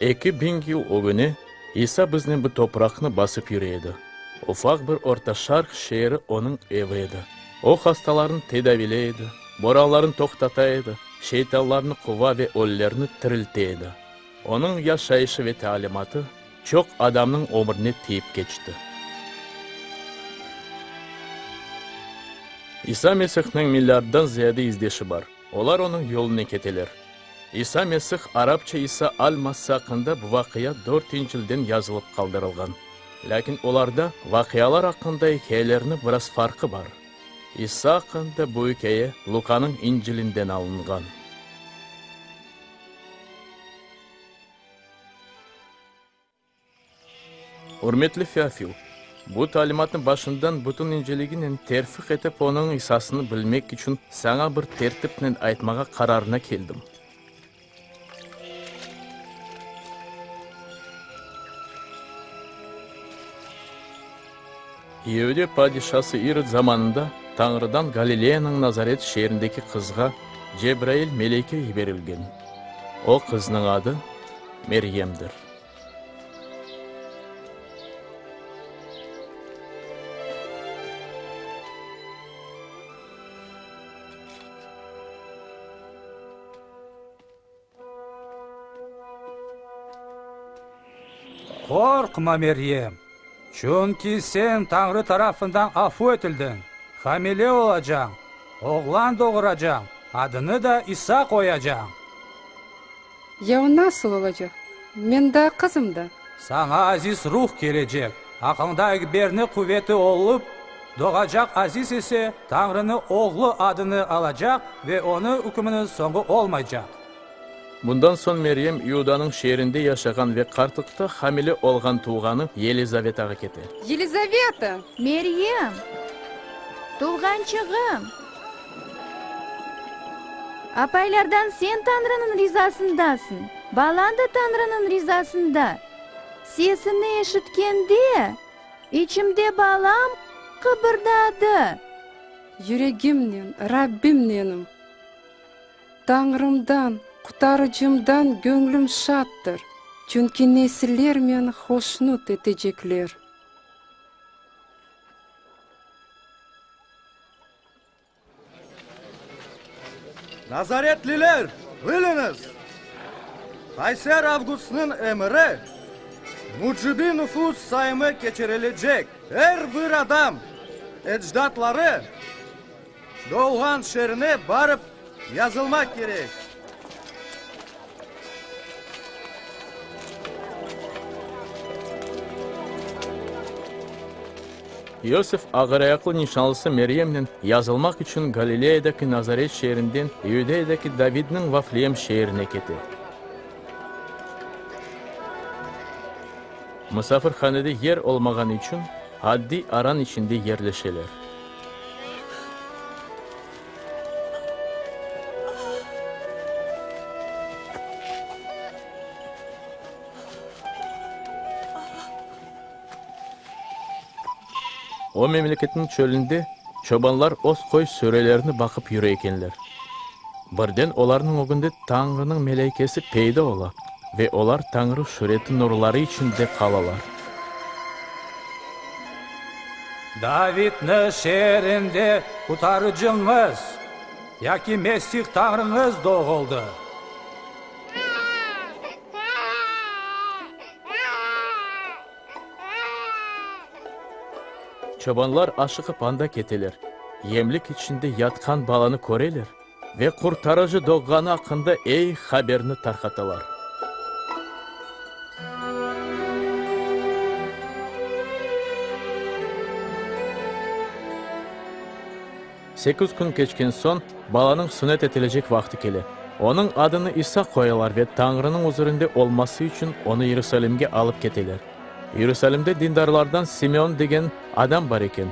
2000 yıl ögüne İsa biznen bu topraqnı basıp yüre edi. Ufaq bir Orta Şarq şeeri onıñ evi edi. O hastalarnı tedaviley edi, boranlarnı toqtata edi, şeytanlarnı quva ve ölülerni tirilte edi. Onıñ yaşayışı ve talimatı çoq adamnıñ ömrüne tiyip keçti. İsa Mesihniñ milliarddan ziyade izdeşi bar. Olar onıñ yolunen keteler. İsa Mesih, arapça İsa al-Massa aqqında bu vaqia dört İncilden yazılıp qaldırılğan. Lâkin olarda vaqialar aqqında ikâyelerniñ biraz farqı bar. İsa aqqında bu ikâye Lukanıñ İncilinden alınğan. Ürmetli Feofil, bu talimatnı başından bütün inceliginen terfiq etip onıñ esasını bilmek içün saña bir tertipnen aytmağa qararına keldim. Yeude padişası İrod zamanında Tañrıdan Galileyanıñ Nazaret şeerindeki qızğa Cebrail meleki yiberilgen. O qıznıñ adı Meryemdir. Qorqma, Meryem, çünki sen Tañrı tarafından afu etildiñ. Hamile olacañ, oğlan doğuracañ, adını da İsa qoyacañ. Ya o nasıl olacaq? Men daa qızım da. Saña Aziz Ruh kelecek, aqıñda Ekberniñ quveti olıp, doğacaq Aziz ise Tañrınıñ Oğlu adını alacaq ve Onıñ ükmüniñ soñu olmaycaq. Bundan soñ Meryem İudanıñ şeerinde yaşağan ve qartlıqta hamile olğan tuvğanı Yelizavetağa kete. Yelizaveta! Meryem! Tuvğançığım! Apaylardan sen Tañrınıñ rizasındasıñ, balañ da Tañrınıñ rizasında. Sesini eşitkende, içimde balam qıbırdadı. Yüregimnen Rabbimnenim. Tañrımdan, Qutarıcımdan göñlüm şaddır, çünki nesiller meni hoşnut etecekler. Nazaretliler, biliñiz! Qayser Avgustnıñ emiri mücibi nufus sayımı keçirilecek. Er bir adam ecdatları doğğan şeerine barıp yazılmaq kerek. Yosef ağırayaqlı nişanlısı Meryemnen yazılmaq içün Galileyadaki Nazaret şeerinden İudeyadaki Davidniñ Vafleyem şeerine kete. Musafirhanede yer olmağanı içün, addiy aran içinde yerleşeler. O memleketniñ çölünde çobanlar öz qoy sürülerini baqıp yüre ekenler. Birden olarnıñ ögünde Tañrınıñ melekesi peyda ola ve olar Tañrı şüreti nurları içinde qalalar. Davidniñ şeerinde Qutarıcıñız, yaki Mesih Tañrıñız doğuldı. Çobanlar aşıqıp anda keteler, yemlik içinde yatqan balanı köreler ve Qurtarıcı doğğanı aqqında ey haberni tarqatalar. Sekiz kün keçken soñ, balanıñ sunnet etilecek vaqtı kele. Onıñ adını İsa qoyalar ve Tañrınıñ uzurında olması içün onı Yerusalimge alıp keteler. Yerusalimde dindarlardan Simeon degen adam bar eken.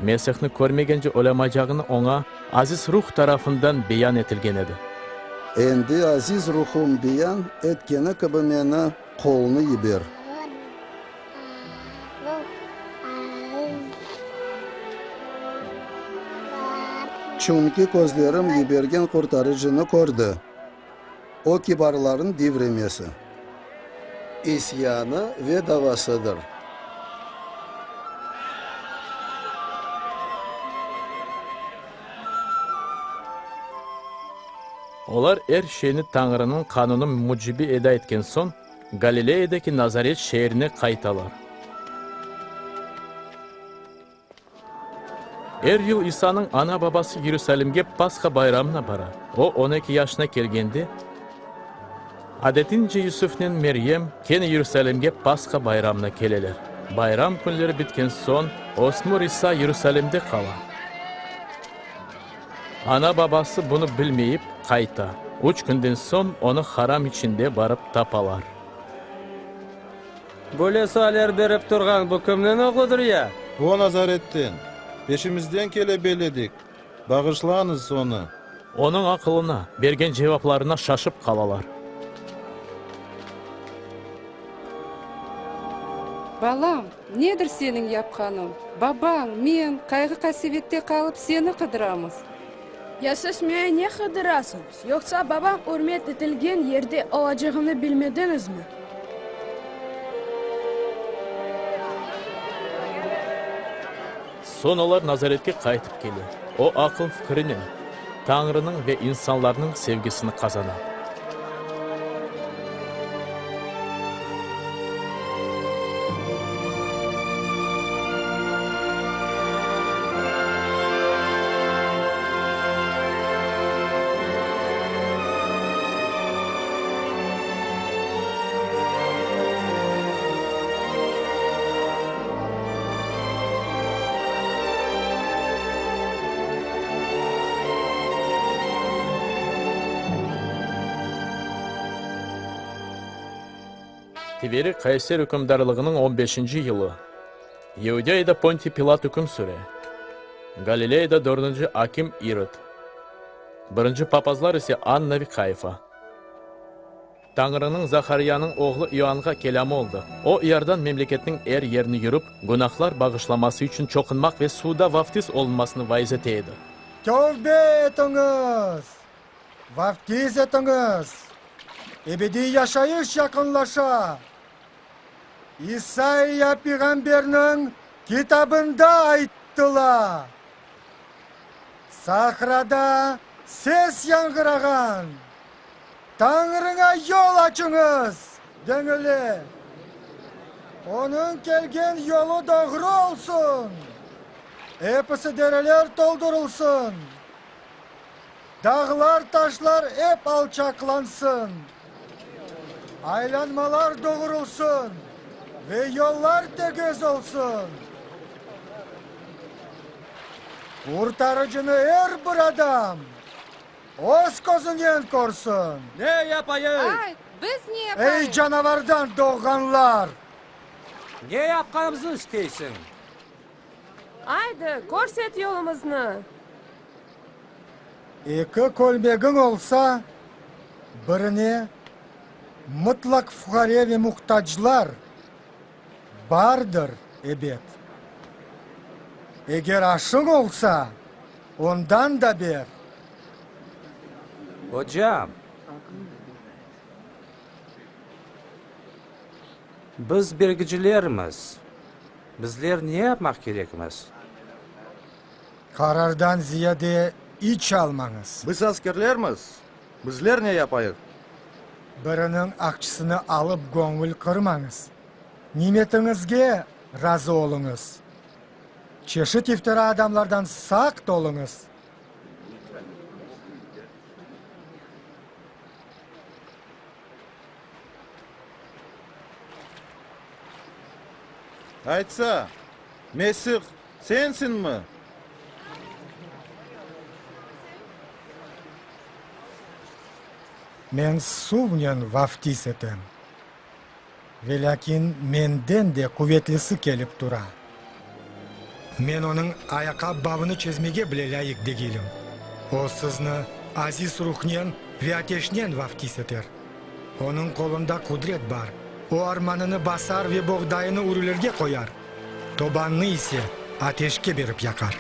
Mesihni körmegence ölemaycağını oña Aziz Ruh tarafından beyan etilgen edi. Endi Aziz Ruhum beyan etkeni kibi meni qolunı yiber. Çünki közlerim yibergen Qurtarıcını kördi, O kibarların divremesi. isyanı ve davasıdır. Olar er şeyni Tañrınıñ qanunı mücibi eda etken soñ, Galileyadaki Nazaret şeerine qaytalar. Er yıl İsanıñ ana-babası Yerusalimge Pasha bayramına bara. O, 12 yaşına kelgende, adetince Yusufnen Meryem kene Yerusalimge Pasha bayramına keleler. Bayram künleri bitken soñ, ösmür İsa Yerusalimde qala. Ana-babası bunı bilmeyip, qayta. Üç künden soñ onı haram içinde barıp tapalar. Böyle sualler berip turğan bu kimniñ oğludır ya? O Nazaretten. Peşimizden kele beledik. Bağışlañız onı. Onıñ aqılına, bergen cevaplarına şaşıp qalalar. Balam, nedir seniñ yapqanıñ? Babañ, men, qayğı-qasevette qalıp seni qıdıramız. Ya siz meni ne qıdırasıñız? Yoqsa babam ürmet etilgen yerde olacağını bilmediñizmi? Soñ olar Nazaretke qaytıp kele. O, aqıl-fikirinen Tañrınıñ ve insanlarnıñ sevgisini qazana. Tiveriy Qayser ükümdarlığınıñ on beşinci yılı, Yeudeyada Pontiy Pilat üküm süre, Galileyada dördünci akim İrod, birinci papazlar ise Anna ve Kayfa. Tañrınıñ Zahariyanıñ oğlu İoanğa kelâmı oldı. O, İordan memleketiniñ er yerini yürip, günahlar bağışlaması içün çoqunmaq ve suvda vaftiz olunmasını vaiz ete edi. Tövbe etiñiz! Vaftiz etiñiz! Ebediy yaşayış yaqınlaşa! İsaiya peyğamberniñ kitabında ayttıla, Sahrada ses yañğırağan, Tañrıña yol açıñız! Denile. Onıñ kelgen yolu doğru olsun, episi dereler toldurılsın, dağlar, taşlar ep alçaqlansın, aylanmalar doğurılsın ve yollar tegiz olsun. Qurtarıcını er bir adam Öz közünen körsün! Ne yapayıq? Ayt, biz ne yapayıq? Ey, canavardan doğğanlar! Ne yapqanımıznı isteysiñ? Aydı, körset yolumıznı! Eki kölmegiñ olsa, birine mıtlaq fuqare ve muhtaclar bardır, ebet. Eger aşıñ olsa, ondan da ber. Ocam, biz bergicilermiz. Bizler ne yapmaq kerekmiz? Qarardan ziyade iç almañız. Biz askerlermiz. Bizler ne yapayıq? Biriniñ aqçısını alıp göñül qırmañız. Nimetiñizge razı oluñız. Çeşit iftira adamlardan saqt oluñız. Aytsa, Mesih sensiñmi? Men suvnen vaftiz etem. Velâkin menden de quvetlisi kelip tura. Men onıñ ayaqap bavını çezmege bile lâyıq degilim. O, sizni Aziz Ruhnen ve ateşnen vaftiz eter. Onıñ qolunda qudret bar, o, armanını basar ve boğdayını ürülerge qoyar, tobannı ise ateşke berip yaqar.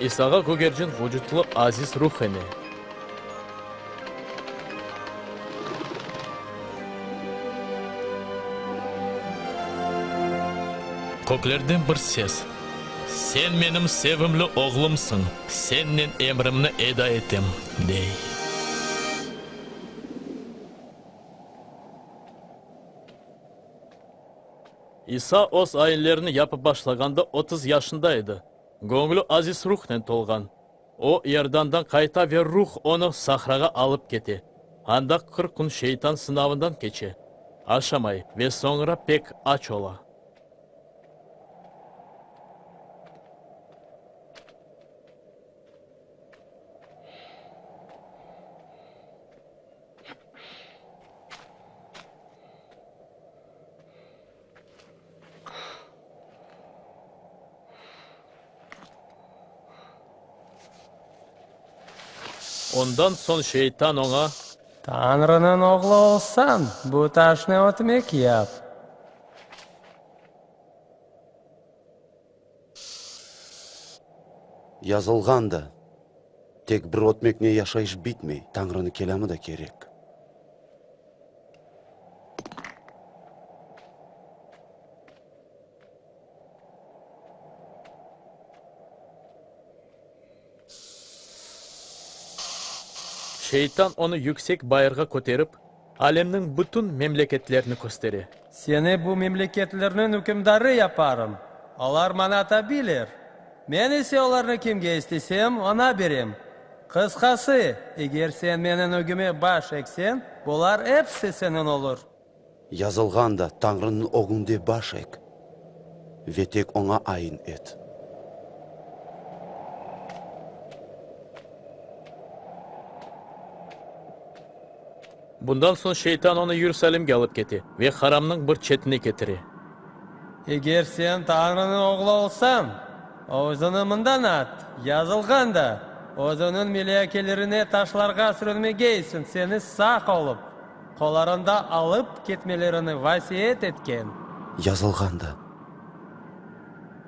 İsağa gögercin vucutlı Aziz Ruh ene. Köklerden bir ses, Sen menim sevimli Oğlumsıñ, Sennen emrimni eda etem, dey. İsa öz ayinlerini yapıp başlağanda 30 yaşında edi. Göñlü Aziz Ruhnen tolğan. O, İordandan qayta ve Ruh onı sahrağa alıp kete. Anda 40 kün Şeytan sınavından keçe, aşamay ve soñra pek aç ola. Ondan soñ Şeytan oña. Tañrınıñ oğlu olsañ, bu taşnı ötmek yap. Yazılğan da, Tek bir ötmeknen yaşayış bitmey, Tañrınıñ kelâmı da kerek. Şeytan onı yüksek bayırğa köterip, alemniñ bütün memleketlerini köstere. Seni bu memleketlerniñ ükümdarı yaparım, olar maña tabiler, men ise olarnı kimge istesem, oña berem. Qısqası, eger sen menim ögüme baş egseñ, bular episi seniñ olur. Yazılğan da, Tañrınıñ ögünde baş eg ve tek Oña ayin et. Bundan soñ Şeytan onı Yerusalimge alıp kete ve haramnıñ bir çetine ketire. Eger sen Tañrınıñ Oğlu olsañ, özüñni mından at, yazılğan da, Özüniñ melâikelerine taşlarğa sürünmegeysiñ, seni sağ olıp, qollarında alıp ketmelerini vasiyet etken. Yazılğan da,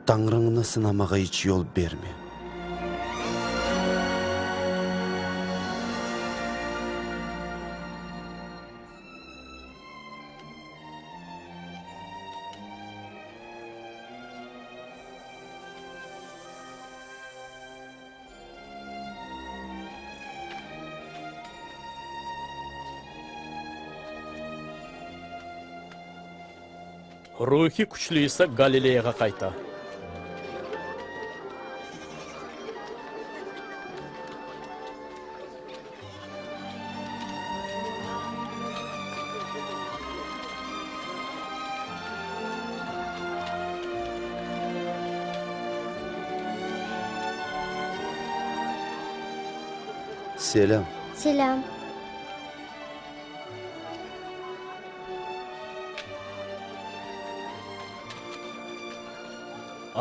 Tañrıñnı sınamağa iç yol berme. Ruhiy küçlü İsa Galileyağa qayta. Selâm. Selâm.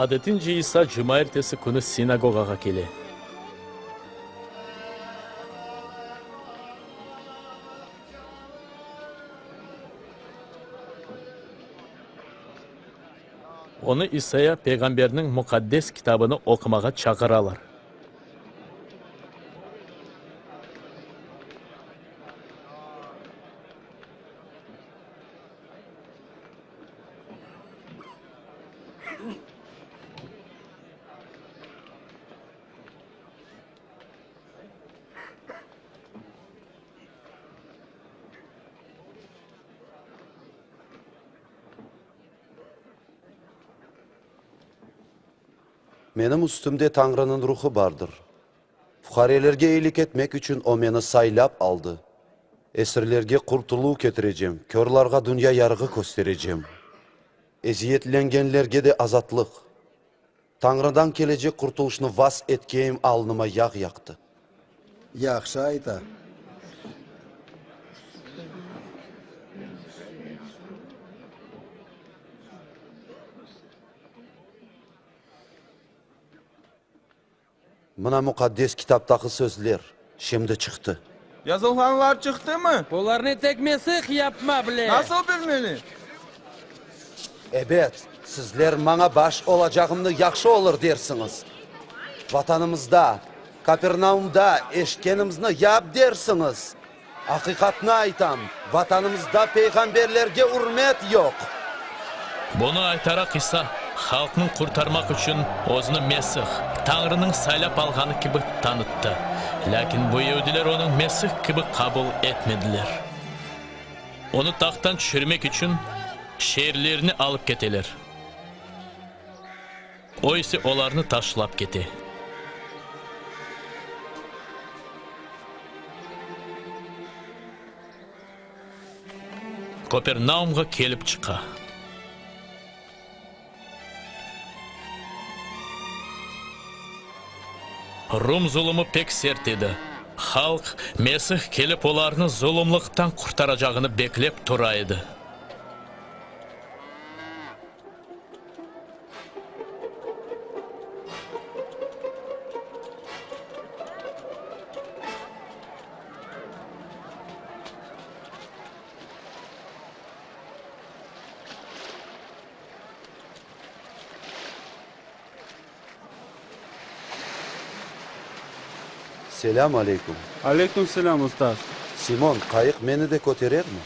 Adetince İsa cumaertesi künü sinagogağa kele. Onı İsaya peyğamberniñ Muqaddes kitabını oqumağa çağıralar. Menim üstümde Tañrınıñ Ruhu bardır. Fuqarelerge eyilik etmek içün O meni saylap aldı. Esirlerge qurtuluv ketirecem, körlarğa dünya yarığı kösterecem. Eziyetlengenlerge de azatlıq. Tañrıdan kelecek qurtulışnı vaz etkeyim alnıma yağ yaqtı. Yahşı ayta. Mına Muqaddes Kitaptaqı sözler şimdi çıqtı. Yazılğanlar çıqtımı? Bularnı tek Mesih yapma bile. Nasıl bilmeli? Ebet, sizler maña baş olacağımnı yahşı olur dersiñiz. Vatanımızda, Kapernaumda eşitkenimizni yap dersiñiz. Aqiqatnı aytam, Vatanımızda peyğamberlerge ürmet yoq. Bunı aytaraq İsa, halqnı qurtarmaq içün Özüni Mesih, Tañrınıñ saylap alğanı kibi tanıttı. Lâkin bu yeudiler Onıñ Mesih kibi qabul etmediler. Onı tahttan tüşürmek içün şeerlerine alıp keteler. O ise olarnı taşlap kete. Kopernaumğa kelip çıqa. Rum zulumı pek sert edi. Halq, Mesih kelip olarnı zulumlıqtan qurtaracağını beklep tura edi. Selâm aleyküm. Aleyküm selâm, ustaz. Simon, qayıq meni de köterermi?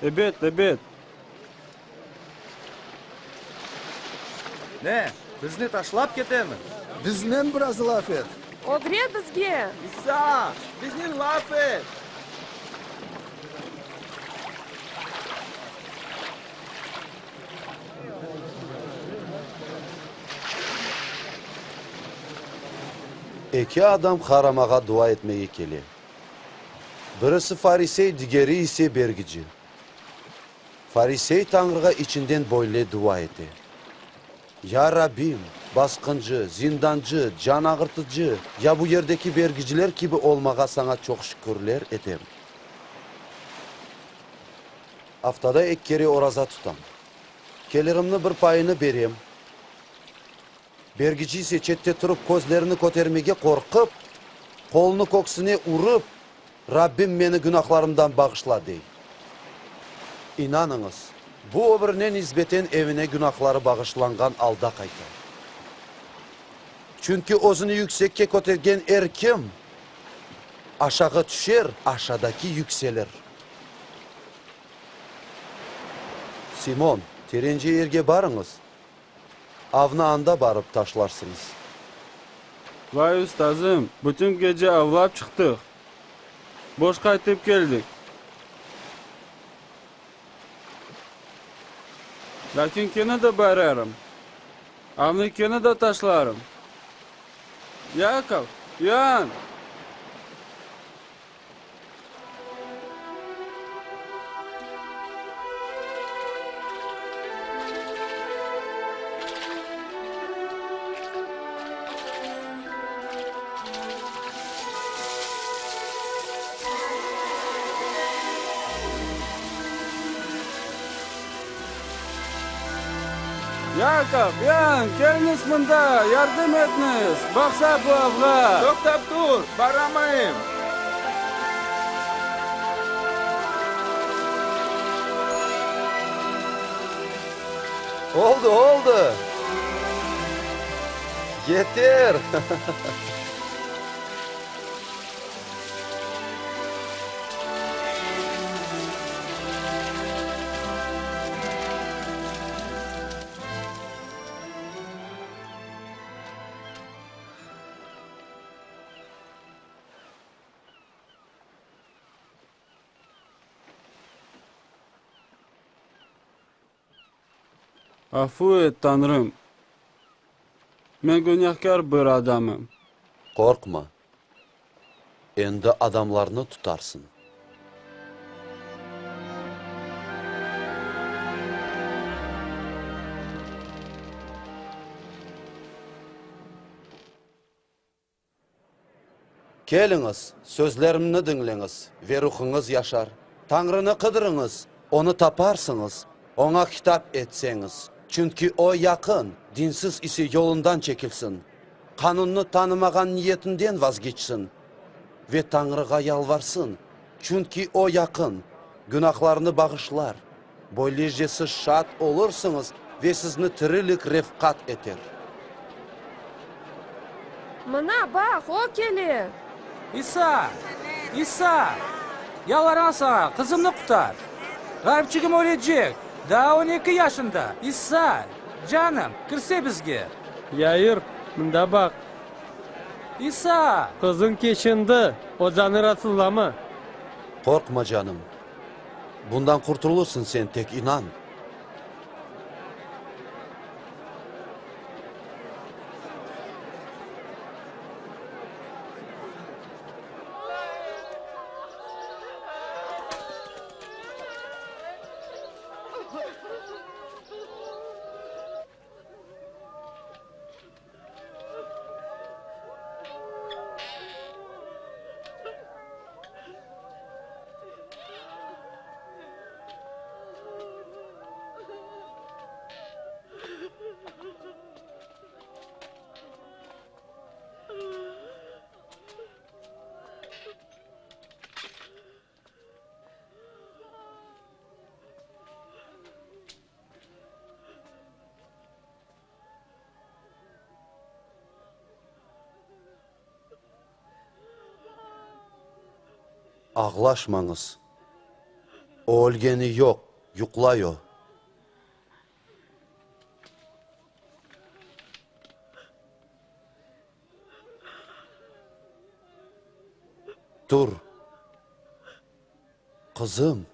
Ebet, ebet. Ne, bizni taşlap ketemi? Biznen biraz laf et. Ögret bizge! İsa, biznen laf et! Eki adam haramağa dua etmege kele. Birisi farisey, digeri ise bergici. Farisey Tañrığa içinden böyle dua ete, Ya Rabbim, basqıncı, zindancı, can ağırtıcı, ya bu yerdeki bergiciler kibi olmağa Saña çoq şükürler etem. Aftada ek kere oraza tutam. Kelirimni bir payını berem. Bergici ise çette turıp közlerini kötermege qorqıp, qolunı köksüne urıp, Rabbim meni günahlarımdan bağışla, dey. İnanıñız, bu öbirine nisbeten evine günahları bağışlanğan alda qayta. Çünki özüni yüksekke kötergen er kim, aşağı tüşer, aşadaki yükselir. Simon, terence yerge barıñız, Avnı anda barıp taşlarsıñız. Vay, ustazım, bütün gece avlap çıqtıq, boş qaytıp keldik. Lâkin kene de bararım, avnı kene de taşlarım. Yakov, Ioann! Yakov, Ioann, keliñiz mında, yardım etiñiz, baqsa bu avğa! Toqtap tur, baramayım! Oldı, oldı! Yeter! Afu et, Tañrım, men günâhkâr bir adamım. Qorqma, endi adamlarnı tutarsıñ. Keliñiz, sözlerimni diñleñiz, ve ruhuñız yaşar. Tañrını qıdırıñız, Onı taparsıñız, Oña hitap etseñiz. Çünki O yaqın, dinsiz ise yolundan çekilsin, qanunnı tanımağan niyetinden vazgeçsin ve Tañrığa yalvarsın, çünki O yaqın, günahlarnı bağışlar. Böylece siz şad olursıñız ve sizni tirilik refqat eter. Mına, baq, o kele! İsa! İsa! Yalvaram saña, qızımnı qutar! Ğaripçigim ölecek, daa on eki yaşında! İsa! Canım, kirse bizge! Yair, mında baq! İsa! Qızıñ keçindi, ocanı raatsızlama! Qorqma, canım, bundan qurtulursıñ sen, tek inan! Ağlaşmañız. O ölgeni yoq, yuqlay o. Tur, qızım.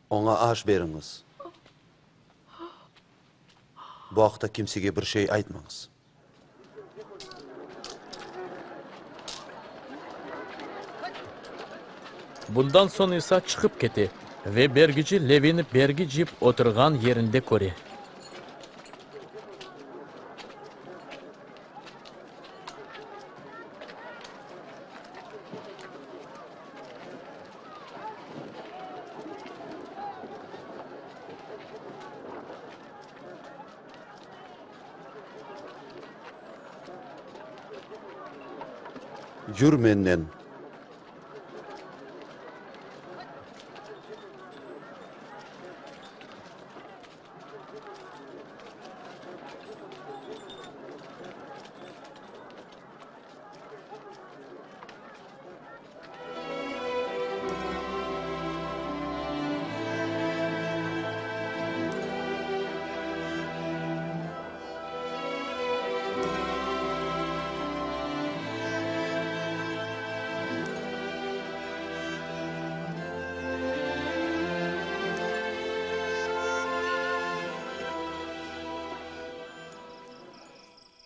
Oña aş beriñiz. Bu aqta kimsege bir şey aytmañız. Bundan soñ İsa çıqıp kete ve bergici Levini bergi cıyıp oturğan yerinde köre. Yür mennen.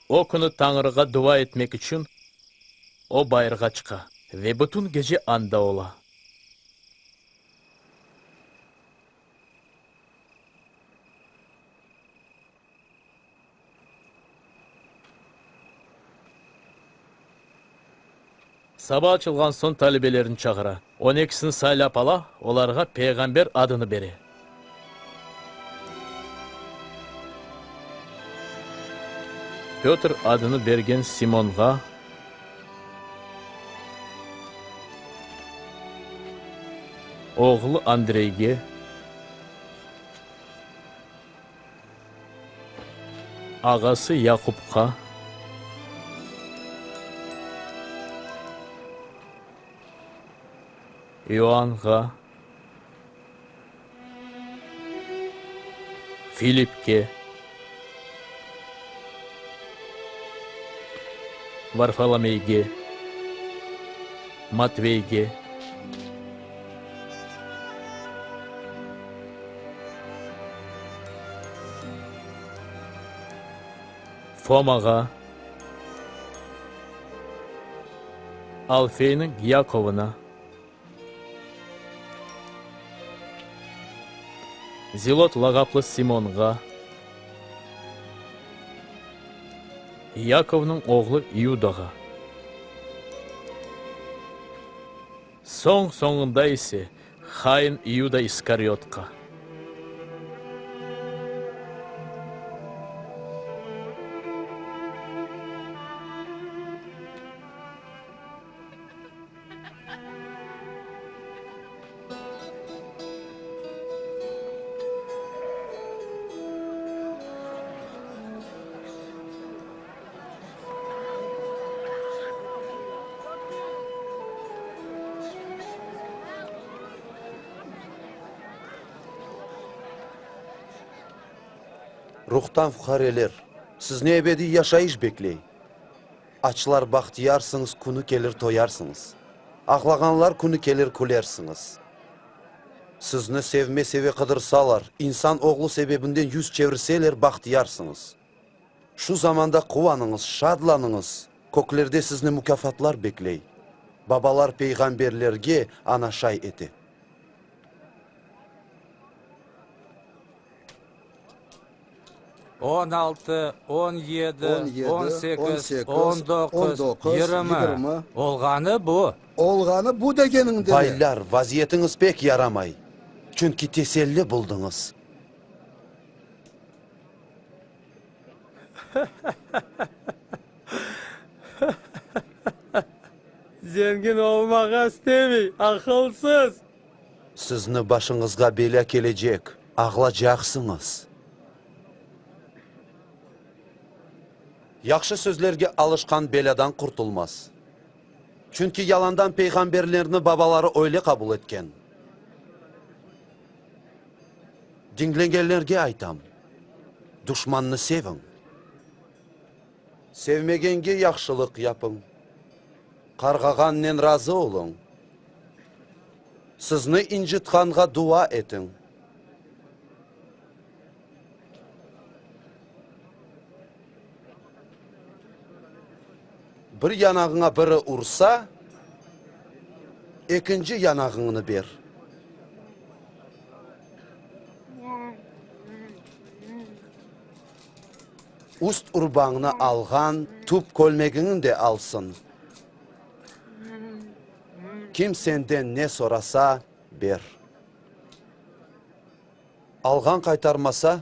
O künü Tañrığa dua etmek içün o bayırğa çıqa ve bütün gece anda ola. Saba açılğan soñ talebelerini çağıra, on ekisini saylap ala, olarğa peyğamber adını bere. Pötr adını bergen Simonğa, oğlu Andreyge, Ağası Yaqubqa. İoanğa, Filipke, Varfolomeyge, Matveyge. Fomağa, Alfeyniñ Yakovına, Zilot lağaplı Simonğa, Yakovnıñ oğlu İudağa. Soñ-soñunda ise. Hain İuda İskariotqa. Ruhtan fuqareler, sizni ebediy yaşayış bekley. Açlar bahtiyarsıñız, künü kelir toyarsıñız. Ağlağanlar künü kelir külersiñiz. Sizni sevmese ve qıdırsalar, İnsan Oğlu sebebinden yüz çevirseler bahtiyarsıñız. Şu zamanda quvanıñız, şadlanıñız, köklerde sizni mukâfatlar bekley. Babalar peyğamberlerge ana şay ete. 16, 17, 17, 18, 18, 19, 19, 20. 20. Olğanı bu. Olğanı bu degeniñ de ne? Baylar, vaziyetiñiz pek yaramay, çünki teselli buldıñız. Zengin olmağa istemey, aqılsız! Sizni başıñızğa belâ kelecek, ağlacaqsıñız. Yahşı sözlerge alışqan belâdan qurtulmaz. Çünki yalandan peyğamberlerni babaları öyle qabul etken. Diñlegenlerge aytam, duşmannı seviñ. Sevmegenge yahşılıq yapıñ. Qarğağannen razı oluñ. Sizni incıtqanğa dua etiñ. Bir yanağıña biri ursa, ekinci yanağıñnı ber. Üst urbañnı alğan, tüp kölmegiñni de alsın. Kim senden ne sorasa, ber. Alğan qaytarmasa,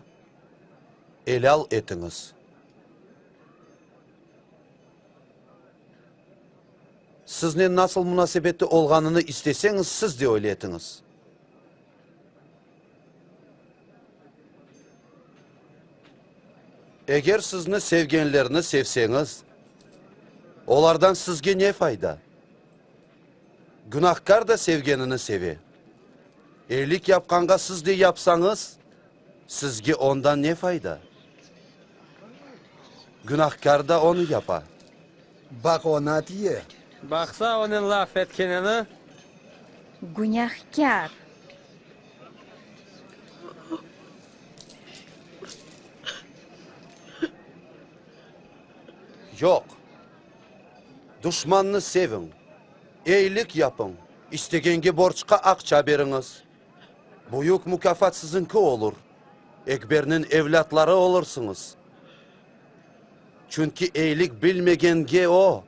elâl etiñiz. Siznen nasıl munasebette olğanını isteseñiz, siz de öyle etiñiz. Eger sizni sevgenlerni sevseñiz, olardan sizge ne fayda? Günahkâr da sevgenini seve. Eyilik yapqanğa siz de yapsañız, sizge ondan ne fayda? Günahkâr da onı yapa. Baq oña tiye. Baqsa onıñ laf etkenini. Günahkâr. Yoq. Duşmannı seviñ, eyilik yapıñ, istegenge borcqa aqça beriñiz. Büyük mukâfat siziñki olur, Ekberniñ evlâtları olursıñız. Çünki eyilik bilmegenge o,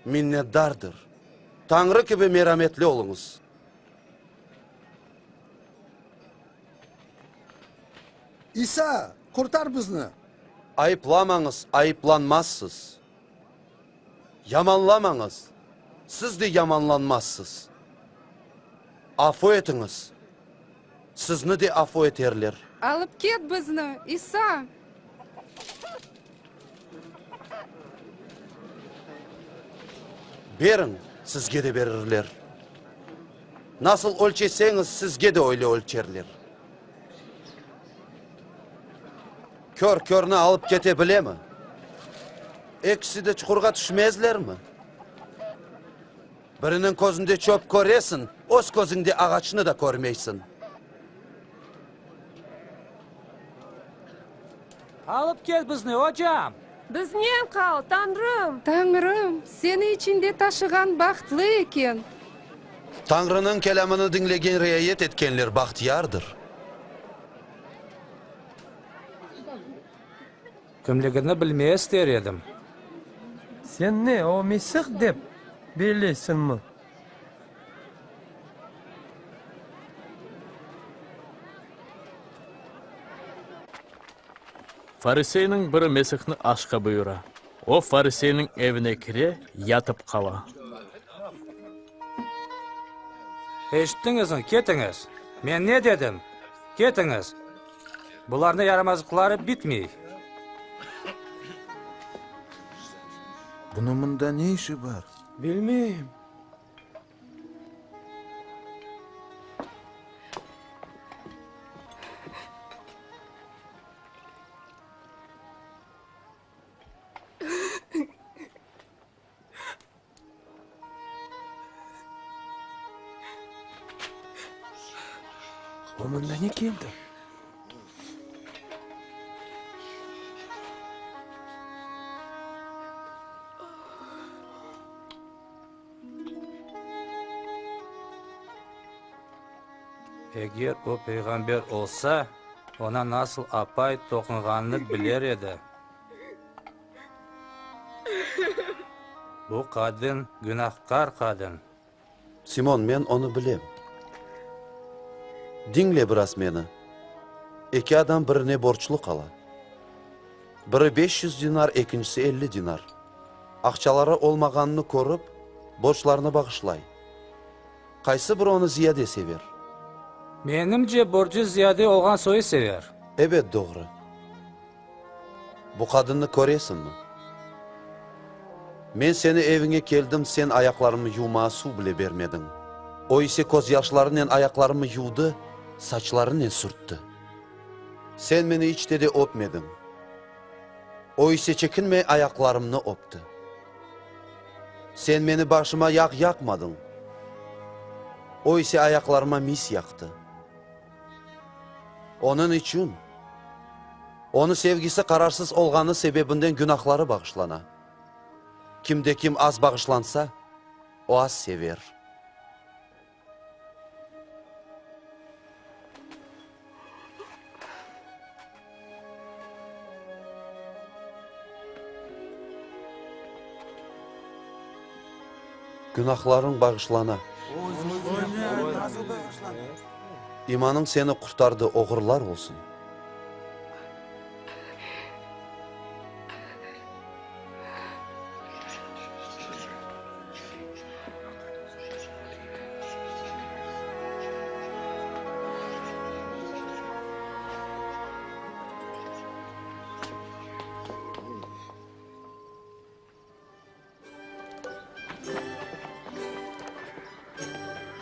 minnetdardır. Tañrı kibi merametli oluñız. İsa, qurtar bizni! Ayıplamañız, ayıplanmazsız. Yamanlamañız, siz de yamanlanmazsız. Afu etiñiz, sizni de afu eterler. Alıp ket bizni, İsa! Beriñ, sizge de berirler. Nasıl ölçeseñiz, sizge de öyle ölçerler. Kör körni alıp kete bilemi? Ekisi de çuqurğa tüşmezlermi? Biriniñ közünde çöp köresiñ, öz közüñde ağaçnı da körmeysiñ. Alıp kel bizni, ocam! Biznen qal, Tañrım! Tañrım, seni içinde taşığan bahtlı eken! Tañrınıñ kelâmını diñlegen riayet etkenler bahtiyardır. Kimligini bilmeye ister edim. Sen ne, o Mesih dep belleysiñmi? Fariseyniñ biri Mesihni aşqa buyura. O, fariseyniñ evine kire, yatıp qala. Eşittiñizmi? Ketiñiz! Men ne dedim? Ketiñiz! Bularnıñ yaramazlıqları bitmey. Bunıñ mında ne işi bar? Bilmeyim. O mında ne keldi? Eger o peyğamber olsa, oña nasıl apay toqunğanını biler edi. Bu qadın günahkâr qadın. Simon, men onı bilem. Diñle biraz meni. Eki adam birine borclu qala. Biri 500 dinar, ekincisi 50 dinar. Aqçaları olmağanını körip, borclarını bağışlay. Qaysı biri onı ziyade sever? Menimce, borcu ziyade olğan soyu sever. Ebet, doğru. Bu qadınnı köresiñmi? Men seni eviñe keldim, sen ayaqlarımnı yuvmağa suv bile bermediñ. O ise közyaşlarınen ayaqlarımı yuvdı, saçlarınen sürtti. Sen meni iç te de öpmediñ. O ise çekinmey ayaqlarımnı öpti. Sen meni başıma yağ yaqmadıñ. O ise ayaqlarıma mis yaqtı. Onıñ içün, onı sevgisi qararsız olğanı sebebinden günahları bağışlana. Kimde-kim az bağışlansa, o az sever. Günahlarıñ bağışlana. İmanıñ seni qurtardı, oğurlar olsun.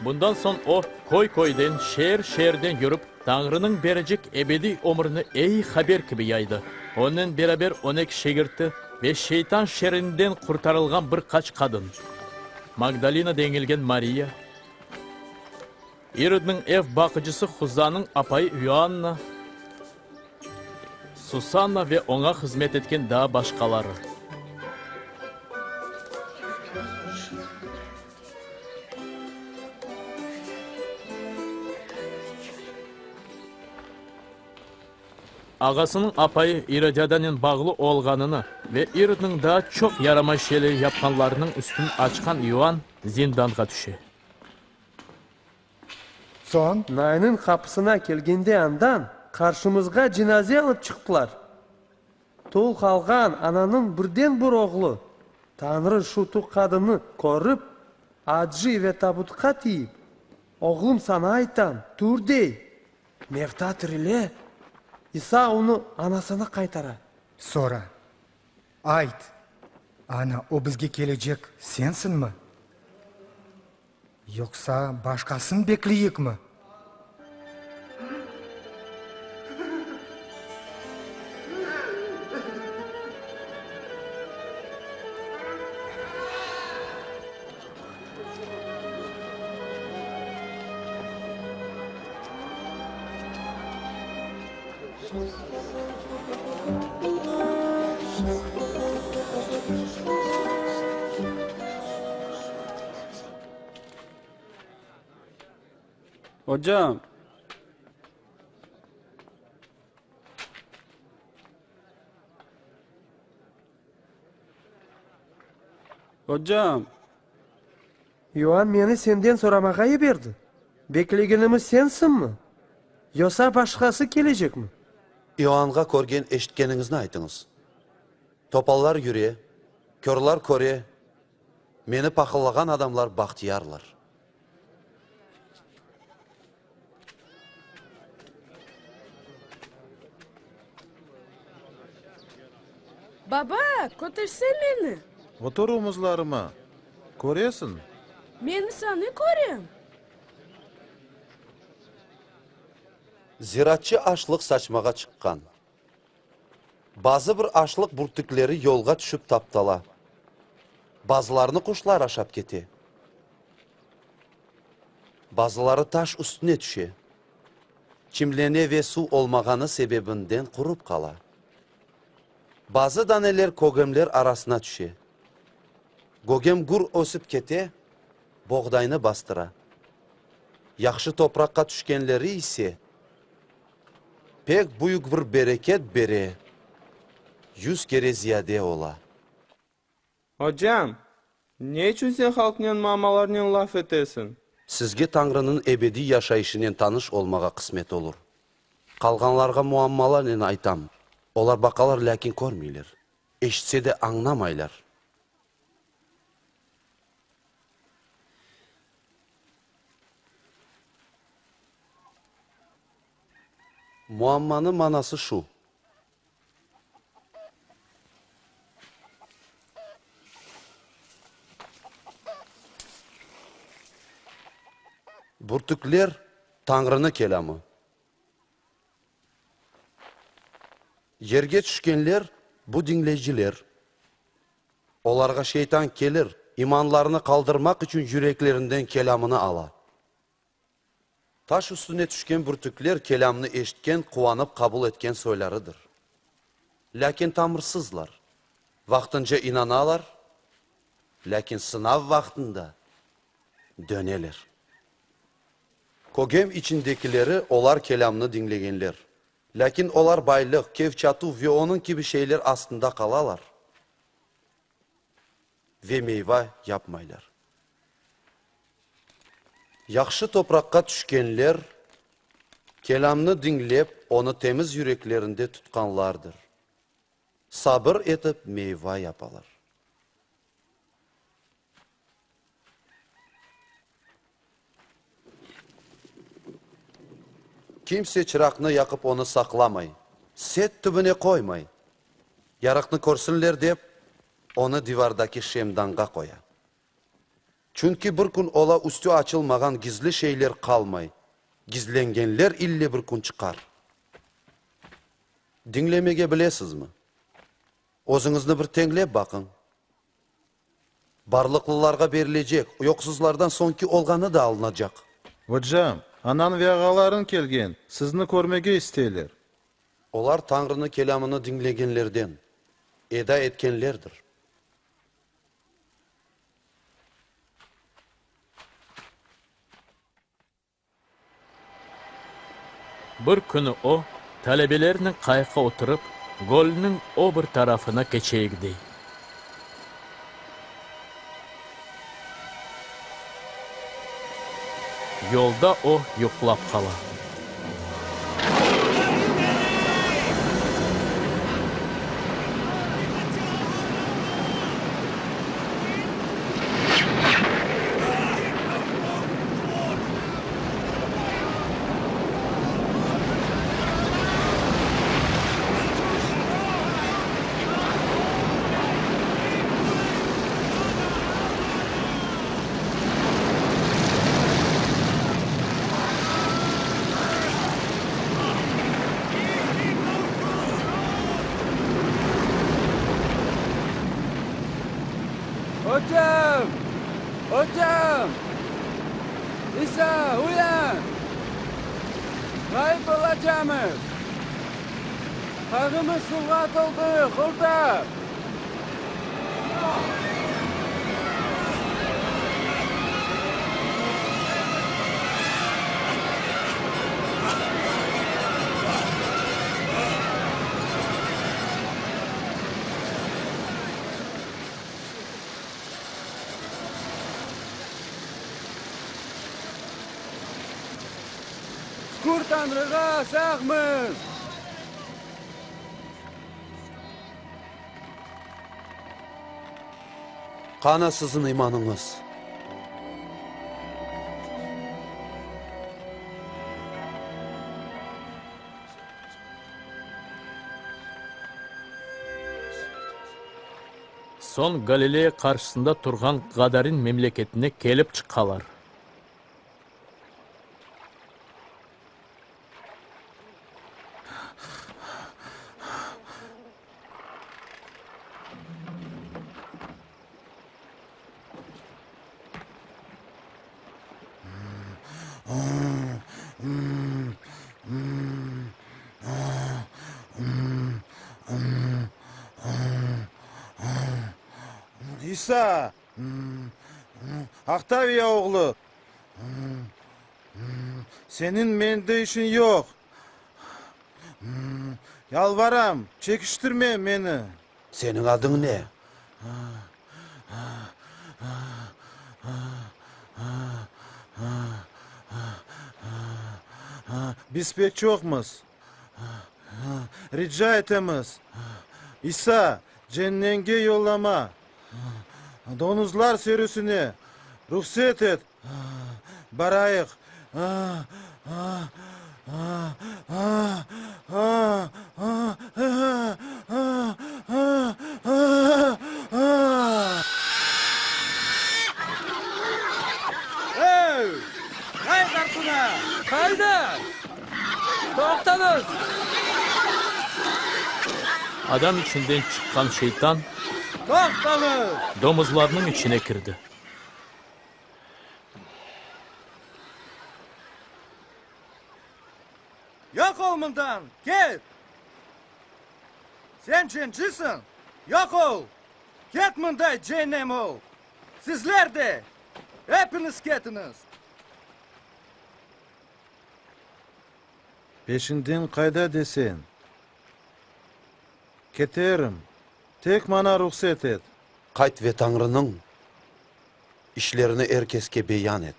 Bundan soñ o, köy-köyden, şeer-şeerden yürip, Tañrınıñ berecek ebediy ömrüni eyi haber kibi yaydı. Onen beraber on eki şegirti ve şeytan şerrinden qurtarılğan bir qaç qadın, Magdalina deñilgen Mariya, İrodnıñ ev baqıcısı Huzanıñ apayı İoanna, Susanna ve oña hızmet etken daa başqaları. Ağasınıñ apayı İrodiadanen bağlı olğanını ve İrodnıñ daa çoq yaramay şeyler yapqanlarınıñ üstün açqan İoann zindanğa tüşe. Soñ? Naynıñ qapısına kelgende andan qarşımızğa cenaze alıp çıqtılar. Tul qalğan ananıñ birden-bir oğlu. Tañrı şu tul qadınnı körip, acıy ve tabutqa tiyip, Oğlum, saña aytam, tur dey. Mevta tirile. İsa onı anasına qaytara. Sora, Ayt, ana, o bizge kelecek sensiñmi? Yoqsa başqasın bekleyikmi? Ocam! Ocam! İoann meni senden soramağa yiberdi, Beklegenimiz sensiñmi, yoqsa başqası kelecekmi? İoannğa körgen eşitkeniñizni aytıñız. Topallar yüre, körlar köre, Meni pahıllağan adamlar bahtiyarlar. Baba, köterse meni! Otur omuzlarıma, köresiñ. Men İsanı körem! Ziraatçı aşlıq saçmağa çıqqan. Bazı bir aşlıq bürtükleri yolğa tüşip taptala. Bazılarını quşlar aşap kete. Bazıları taş üstüne tüşe, çimlene ve suv olmağanı sebebinden qurup qala. Bazı daneler kögemler arasına tüşe. Gögem gür ösip kete, boğdaynı bastıra. Yahşı topraqqa tüşkenleri ise, pek büyük bir bereket bere, yuz kere ziyade ola. Ocam, ne içün sen halqnen muammalarnen laf etesiñ? Sizge Tañrınıñ ebediy yaşayışınen tanış olmağa qısmet olur. Qalğanlarğa muammalarnen aytam, olar baqalar, lâkin körmeyler, eşitse de añnamaylar. Muammanıñ manası şu. Bürtükler, Tañrınıñ kelâmı. Yerge tüşkenler, bu diñleyciler. Olarğa şeytan kelir, imanlarını qaldırmaq içün yüreklerinden kelâmını ala. Taş üstüne tüşken bürtükler kelâmnı eşitken, quvanıp qabul etken soylarıdır. Lâkin tamırsızlar. Vaqtınca inanalar, lâkin sınav vaqtında döneler. Kögem içindekileri olar kelâmnı diñlegenler. Lâkin olar baylıq, kef-çatuv ve onıñ kibi şeyler astında qalalar ve meyva yapmaylar. Yahşı topraqqa tüşkenler, kelâmnı diñlep, onı temiz yüreklerinde tutqanlardır. Sabır etip meyva yapalar. Kimse çıraqnı yaqıp onı saqlamay, set tübüne qoymay. Yarıqnı körsinler dep, onı divardaki şemdanğa qoya. Çünki bir kün ola üstü açılmağan gizli şeyler qalmay, gizlengenler ille bir kün çıqar. Diñlemege bilesizmi? Özüñizni bir teñlep baqıñ. Barlıqlılarğa berilecek, yoqsuzlardan soñki olğanı da alınacaq. Ocam, anañ ve ağalarıñ kelgen, sizni körmege isteyler. Olar Tañrınıñ kelâmını diñlegenlerden, eda etkenlerdir. Bir künü o, talebelerinen qayıqqa oturıp, gölniñ o bir tarafına keçeyik, dey. Yolda o, yuqlap qala. Ocam! Ocam! İsa, uyan! Ğayıp olacamız! Qayğımız suvğa toldı, qurtar! Şükür Tañrığa, sağmız! Qana siziñ imanıñız? Soñ Galileya qarşısında turğan Gadarin memleketine kelip çıqalar. İsa, Oktaviya oğlu, seniñ mende işiñ yoq. Yalvaram, çekiştirme meni. Seniñ adıñ ne? Biz pek çoqmız. Rica etemiz, İsa, cennenge yollama. Donuzlar sürüsine ruhset et, barayıq. Ey! Qayt artına! Qayda? Toqtañız! Adam içinden çıqqan şeytan. Toqtañız! Domuzlarnıñ içine kirdi. Yoq ol mından, ket! Sen cencisiñ, yoq ol! Ket mınday, cennem ol! Sizler de, epiñiz ketiñiz! Peşiñden qayda deseñ, keterim, tek maña ruhset et. Qayt ve Tañrınıñ işlerini er keske beyan et.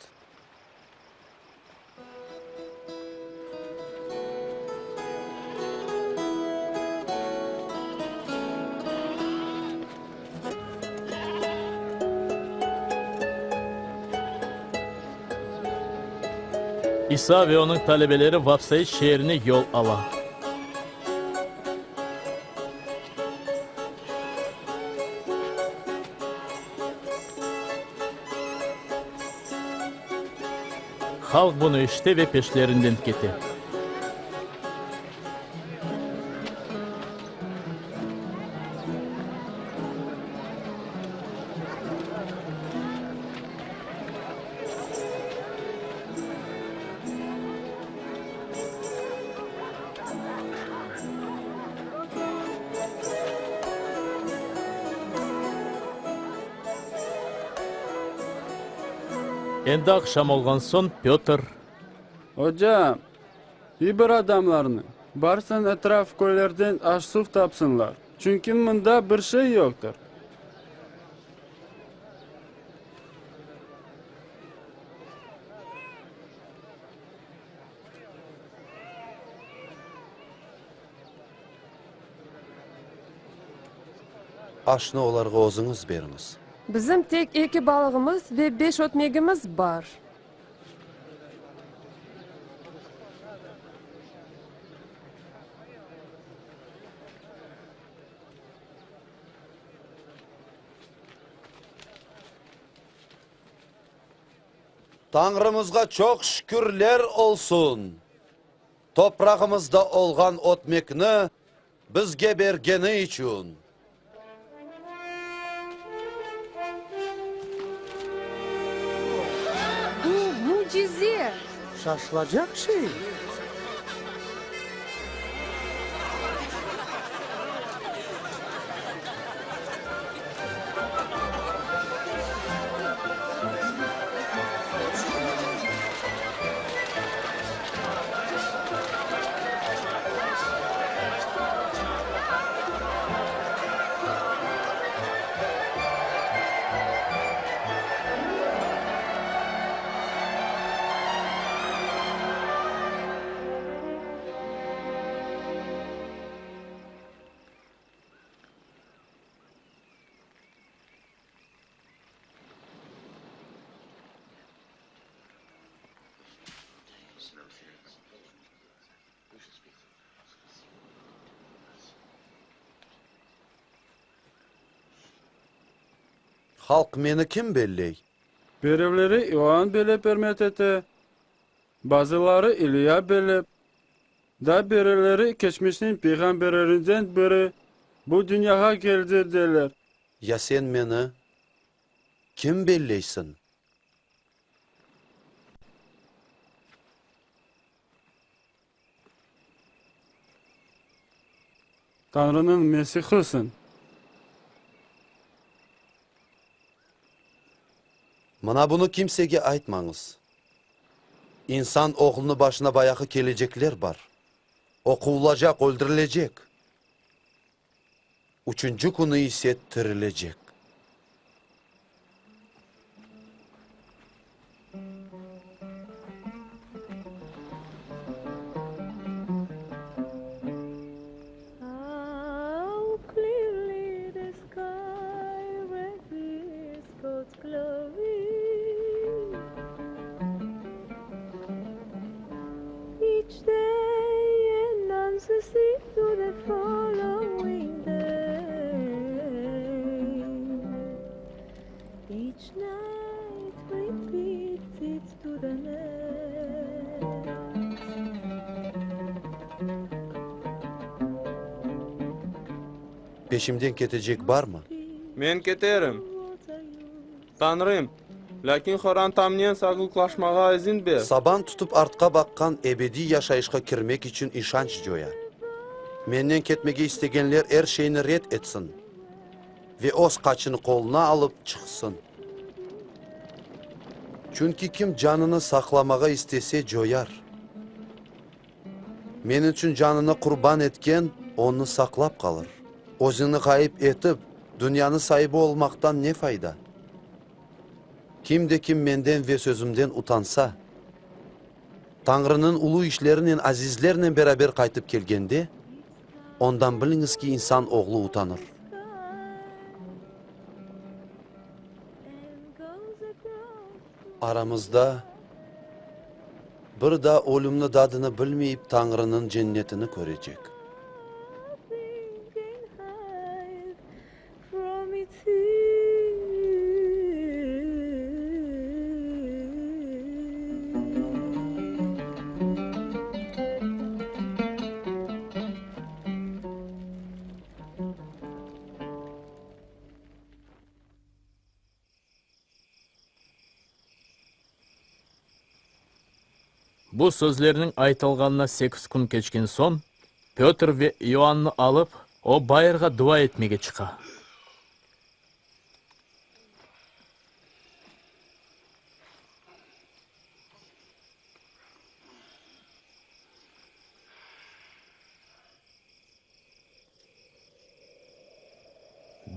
İsa ve onıñ talebeleri Vafsaid şeerine yol ala. Halq bunı eşite ve peşlerinden kete. Endi aqşam olğan soñ Pötr. Ocam, yiber adamlarnı, barsın etraf köylerden aş-suv tapsınlar, çünki mında bir şey yoqtır. Aşnı olarğa özüñiz beriñiz. Bizim tek eki balığımız ve beş ötmegimiz bar. Tañrımızğa çoq şükürler olsun, toprağımızda olğan ötmekni bizge bergeni içün. Bu mücize! Şaşılacaq şey! Halq meni kim belley? Birevleri İoann bellep ürmet ete, bazıları İliya bellep, daa birileri keçmişniñ peyğamberlerinden biri bu dünyağa keldi deyler. Ya sen meni kim belleysiñ? Tañrınıñ Mesihisiñ. Mına bunı kimsege aytmañız. İnsan oğlunı başına bayağı kelecekler bar. O quvulacaq, öldürilecek. Üçünci künü ise tirilecek. Peşimden ketecek barmı? Men keterim, Tañrım, lâkin qorantamnen sağlıqlaşmağa izin ber. Saban tutıp artqa baqqan ebediy yaşayışqa kirmek içün işanç coya. Mennen ketmege istegenler er şeyni red etsin ve öz qaçını qoluna alıp çıqsın. Çünki kim canını saqlamağa istese, coyar. Men içün canını qurban etken, onı saqlap qalır. Özüñni ğayıp etip, dünyanı saibi olmaqtan ne fayda? Kim de kim menden ve sözümden utansa, Tañrınıñ ulu işlerinen azizlernen beraber qaytıp kelgende, ondan biliñiz ki, İnsan oğlu utanır. Aramızda bir daa ölümni dadını bilmeyip Tañrınıñ cennetini körecek. Bu sözlerniñ aytılğanına sekiz kün keçken soñ, Pötr ve İoannı alıp, o bayırğa dua etmege çıqa.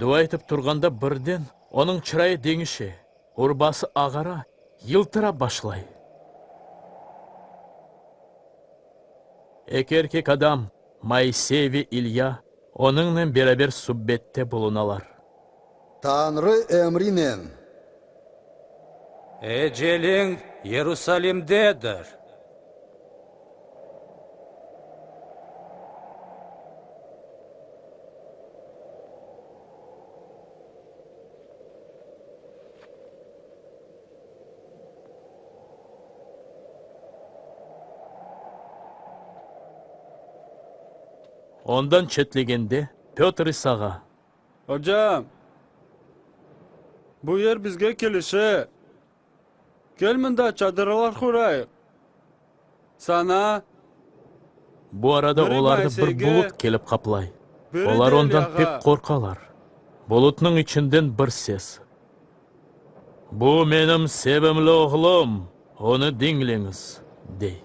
Dua etip turğanda birden onıñ çırayı deñişe, urbası ağara, yıltırap başlay. Eki erkek adam, Moisey ve İlya, onıñnen beraber subbette bulunalar. Tañrı emrinen. Eceliñ Yerusalimdedir. Ondan çetlegende, Pötr İsağa. Ocam, bu yer bizge kelişe. Kel mında çadırlar qurayıq. Saña. Bu arada Biri olarnı bir Moiseyge, bulut kelip qaplay. biri Olar de ondan pek Eliyağa. qorqalar. Bulutnıñ içinden bir ses, Bu menim sevimli oğlum, onı diñleñiz, dey.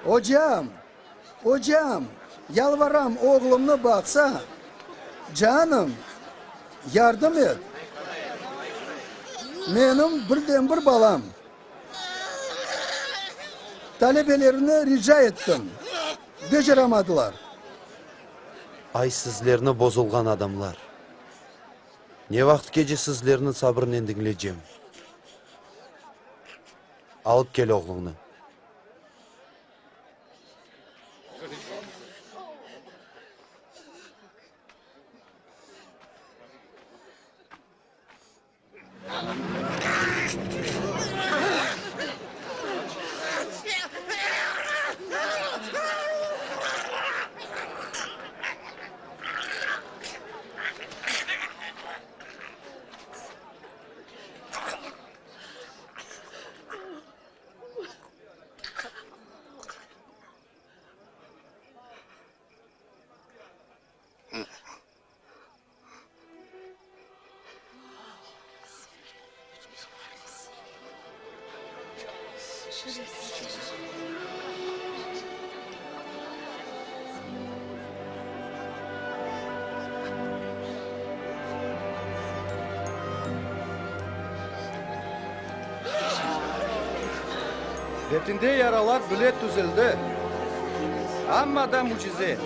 Ocam, ocam, yalvaram, oğlumnı baqsa, canım, yardım et. Menim birden-bir balam. Talebelerini rica ettim, beceramadılar. Ay, sizlerni bozulğan adamlar! Ne vaqıtkece sizlerni sabırnen diñlecem? Alıp kel oğluñnı. Betinde yaralar bile tüzeldi. Amma da mücize!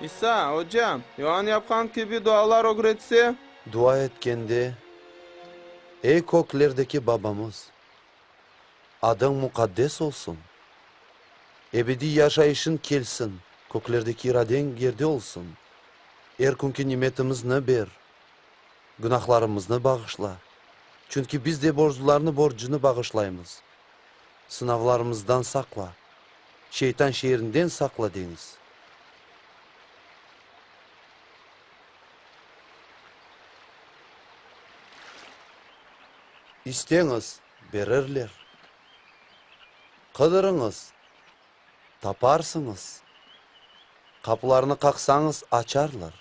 İsa, Ocam, Ioann yapqan kibi dualar ögretse? Dua etkende, Ey köklerdeki Babamız, adıñ muqaddes olsun! Ebediy yaşayışıñ kelsin, köklerdeki iradeñ yerde olsun! Er künki nimetimizni ber, günahlarımıznı bağışla, çünki biz de borclularnıñ borcunı bağışlaymız. Sınavlarımızdan saqla, şeytan şerinden saqla deñiz. İsteñiz, berirler. Qıdırıñız, taparsıñız. Qapılarnı qaqsañız, açarlar.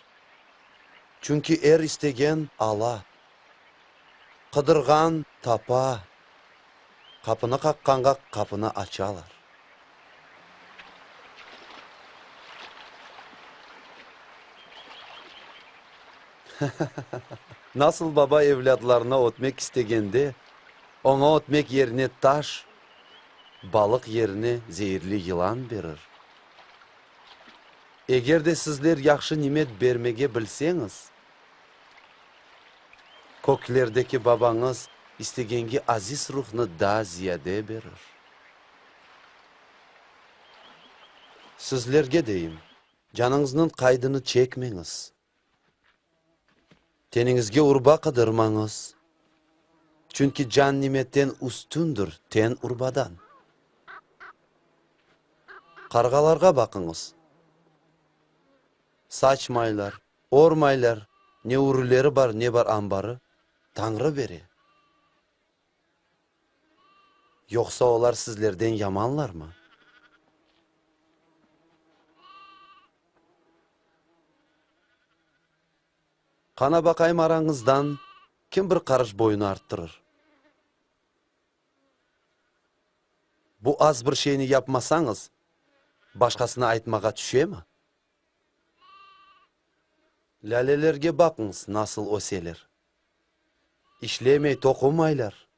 Çünki er istegen, ala. Qıdırğan, tapa. Qapını qaqqanğa qapını açalar. Nasıl baba evlâdlarına ötmek istegende, oña ötmek yerine taş, balıq yerine zeirli yılan berir? Eger de sizler yahşı nimet bermege bilseñiz, köklerdeki Babañız istegenge Aziz Ruhnı daa ziyade berir. Sizlerge deyim, canıñıznıñ qaydını çekmeñiz. Teniñizge urba qıdırmañız, çünki can nimetten üstündir, ten urbadan. Qarğalarğa baqıñız, saçmaylar, ormaylar, ne ürüleri bar, ne bar anbarı, Tañrı bere. Yoqsa olar sizlerden yamanlarmı? Qana baqayım arañızdan kim bir qarış boyunı arttırır? Bu az bir şeyni yapmasañız, başqasına aytmağa tüşemi? Lâlelerge baqıñız, nasıl öseler. İşlemey, toqumaylar.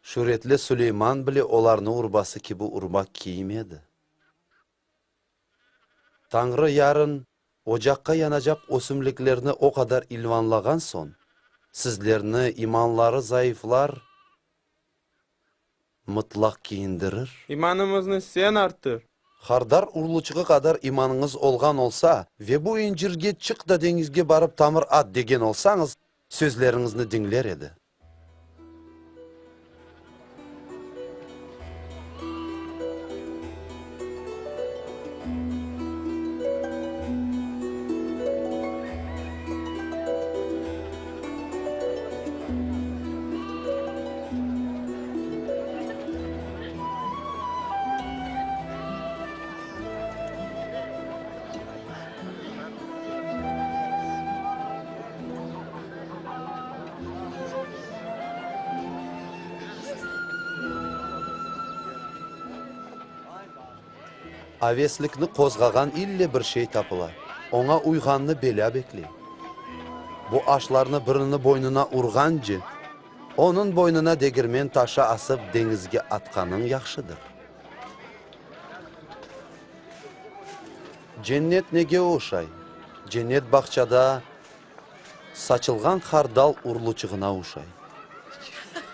Şüretli Suleyman bile olarnı urbası kibi urba kiymedi. Tañrı yarın ocaqqa yanacaq ösümliklerni o qadar ilvanlağan soñ, sizlerni, imanları zayıflar, mıtlaq kiyindirir. İmanımıznı sen arttır. Hardar urluçığı qadar imanıñız olğan olsa ve bu incirge çıq da deñizge barıp tamır at degen olsañız, sözleriñizni diñler edi. Aveslikni qozğağan ille bir şey tapıla, oña uyğannı belâ bekley. Bu aşlarnı birini boynuna urğance, onıñ boynuna degirmen taşı asıp deñizge atqanıñ yahşıdır. Cennet nege oşay? Cennet bağçada saçılğan hardal urluçığına oşay.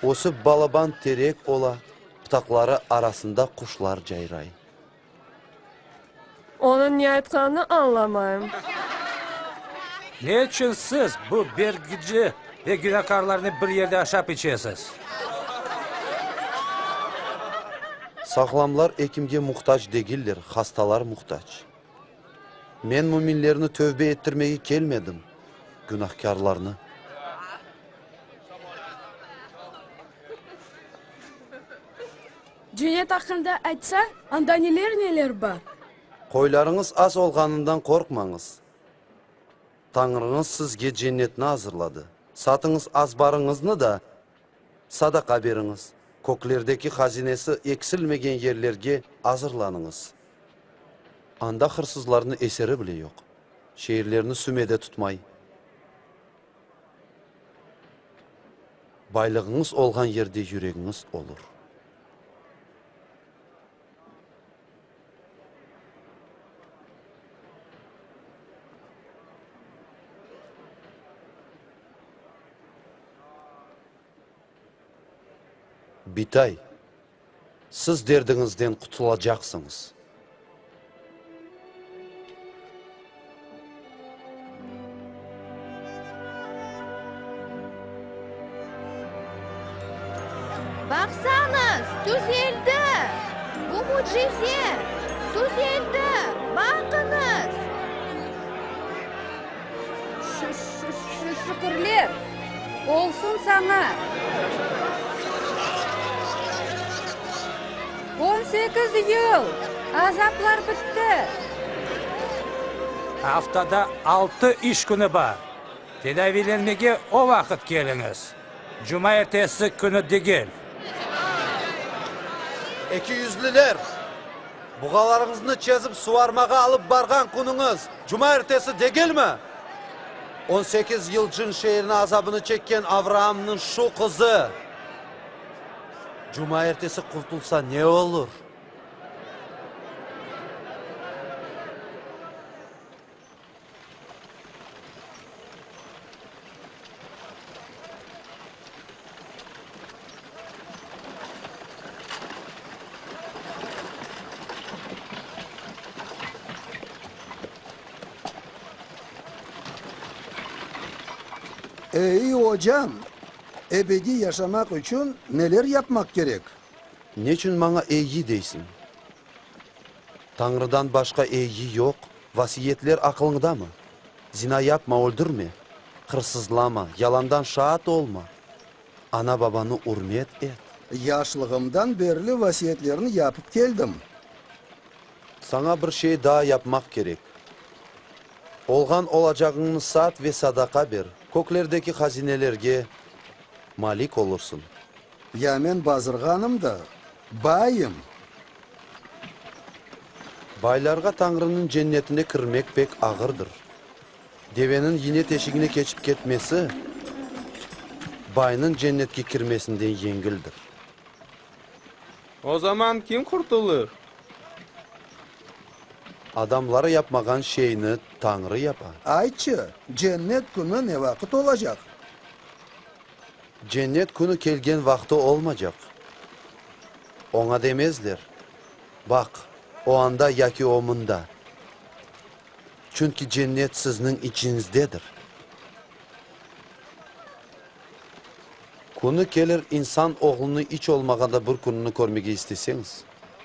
Ösip balaban terek ola, pıtaqları arasında quşlar cayray. Onıñ ne aytqanını añlamayım. Ne içün siz bu bergici ve günâkârlarnen bir yerde aşap içesiz? Sağlamlar ekimge muhtac degiller, hastalar muhtac. Men müminlerni tövbe ettirmege kelmedim, günahkârlarnı. Cennet aqqında aytsa, anda neler-neler bar? Qoylarıñız az olğanından qorqmañız. Tañrıñız sizge cennetni azırladı. Satıñız azbarıñıznı da sadaqa beriñiz. Köklerdeki hazinesi eksilmegen yerlerge azırlanıñız. Anda hırsızlarnıñ eseri bile yoq. Şeerlerni süme de tutmay. Baylığıñız olğan yerde yüregiñiz olur. Bitay, siz derdiñizden qutulacaqsıñız. Baqsañız, tüzeldi! Bu mücize! Tüzeldi! Baqıñız! Şükürler olsun saña! 18 yıl azaplar bitti. Aftada altı iş künü bar. Tedaviylenmege o vaqıt keliñiz, cumaertesi künü degil. Ekiyüzlüler! Buğalarıñıznı çezip suvarmağa alıp barğan künüñiz cumaertesi degilmi? 18 yıl cın şeeriniñ azabını çekken Avraamnıñ şu qızı cumaertesi qurtulsa ne olur? Ey, ocam, ebediy yaşamaq içün neler yapmaq kerek? Neçün maña eyi deysiñ? Tañrıdan başqa eyi yoq, vasiyetler aqılıñdamı? Zina yapma, öldürme, hırsızlama, yalandan şaat olma, ana-babanı ürmet et. Yaşlığımdan berli vasiyetlerni yapıp keldim. Saña bir şey daa yapmaq kerek. Olğan olacağıñnı sat ve sadaqa ber, köklerdeki hazinelerge malik olursıñ. Ya men bazırğanım da, bayım. Baylarğa Tañrınıñ cennetine kirmek pek ağırdır. Deveniñ yine teşigine keçip ketmesi, baynıñ cennetke kirmesinden yengildir. O zaman kim qurtulır? Adamlar yapmağan şeyni Tañrı yapa. Aytçı, cennet künü ne vaqıt olacaq? Cennet künü kelgen vaqtı olmacaq. Oña demezler, Baq, o anda yaki o mında. Çünki cennet sizniñ içiñizdedir. Künü kelir, İnsan oğlunı iç olmağanda bir kününi körmege isteseñiz,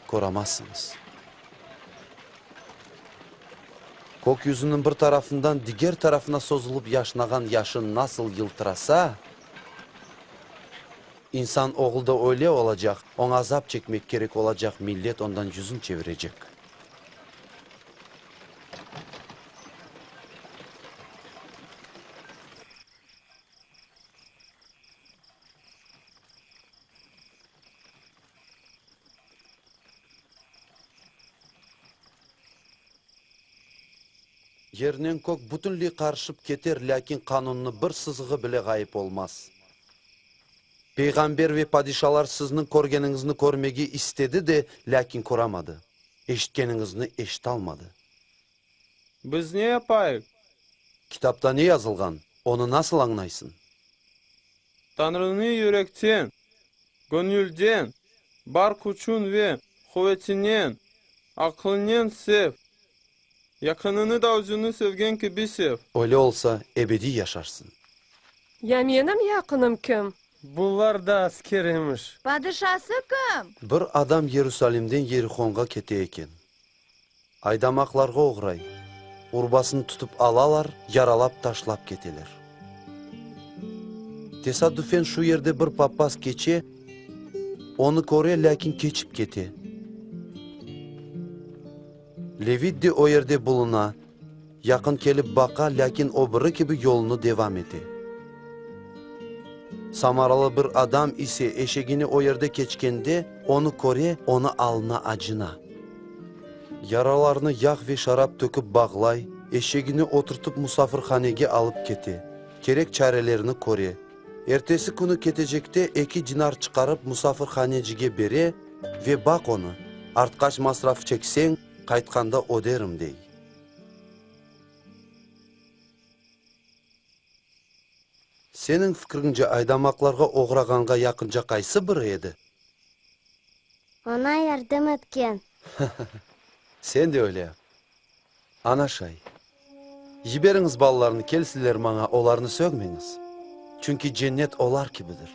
köramazsıñız. Kök yüzüniñ bir tarafından diger tarafına sozulıp yaşnağan yaşın nasıl yıltırasa, İnsan oğlu da öyle olacaq, oña azap çekmek kerek olacaq, millet ondan yüzün çevirecek. Yernen kök bütünley qarışıp keter, lâkin Qanunnı bir sızığı bile ğayıp olmaz. Peyğamber ve padişalar sizniñ körgeniñizni körmege istedi de, lâkin köramadı, eşitkeniñizni eşitalmadı. Biz ne yapayıq? Kitapta ne yazılğan, onı nasıl añlaysıñ? Tañrını yürekten, göñülden, bar küçüñ ve quvetiñnen, aqlıñnen sev. Yaqınıñnı da özüñni sevgen kibi sev. Öyle olsa, ebediy yaşarsıñ. Ya menim yaqınım kim? Bular da asker emiş. Padişası kim? Bir adam Yerusalimden Yerihonğa kete eken. Aydamaqlarğa oğray, urbasını tutıp alalar, yaralap taşlap keteler. Tesadüfen şu yerde bir papaz keçe, onı köre, lâkin keçip kete. Levit de o yerde buluna, yaqın kelip baqa, lâkin o biri kibi yolunı devam ete. Samaralı bir adam ise eşegine o yerde keçkende, onı köre, onı alına acına. Yaralarını yağ ve şarap töküp bağlay, eşegine oturtıp musafirhanege alıp kete, kerek çarelerini köre. Ertesi künü ketecekte eki dinar çıqarıp musafirhanecige bere ve baq onı, artqaç masraf çekseñ, qaytqanda öderim, dey. Seniñ fikriñce aydamaqlarğa oğrağanğa yaqınca qaysı biri edi? Oña yardım etken. Sen de öyle yap. Ana şay. Yiberiñiz balalarnı, kelsinler maña, olarnı sögmeñiz. Çünki cennet olar kibidir.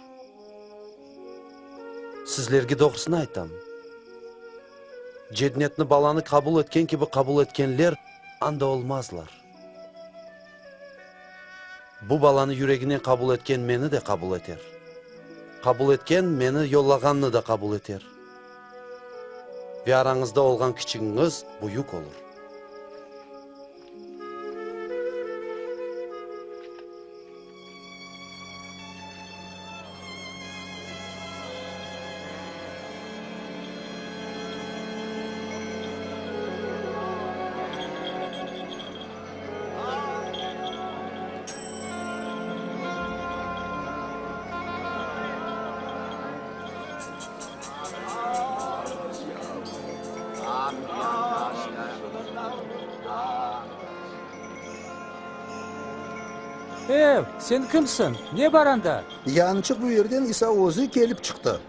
Sizlerge doğrusını aytam, cennetni balanı qabul etken kibi qabul etkenler anda olmazlar. Bu balanı yüreginen qabul etken meni de qabul eter. Qabul etken meni yollağannı da qabul eter. Ve arañızda olğan kiçigiñiz büyük olur. Ev, sen kimsiñ? Ne bar anda? Yañıçıq bu yerden İsa özü kelip çıqtı.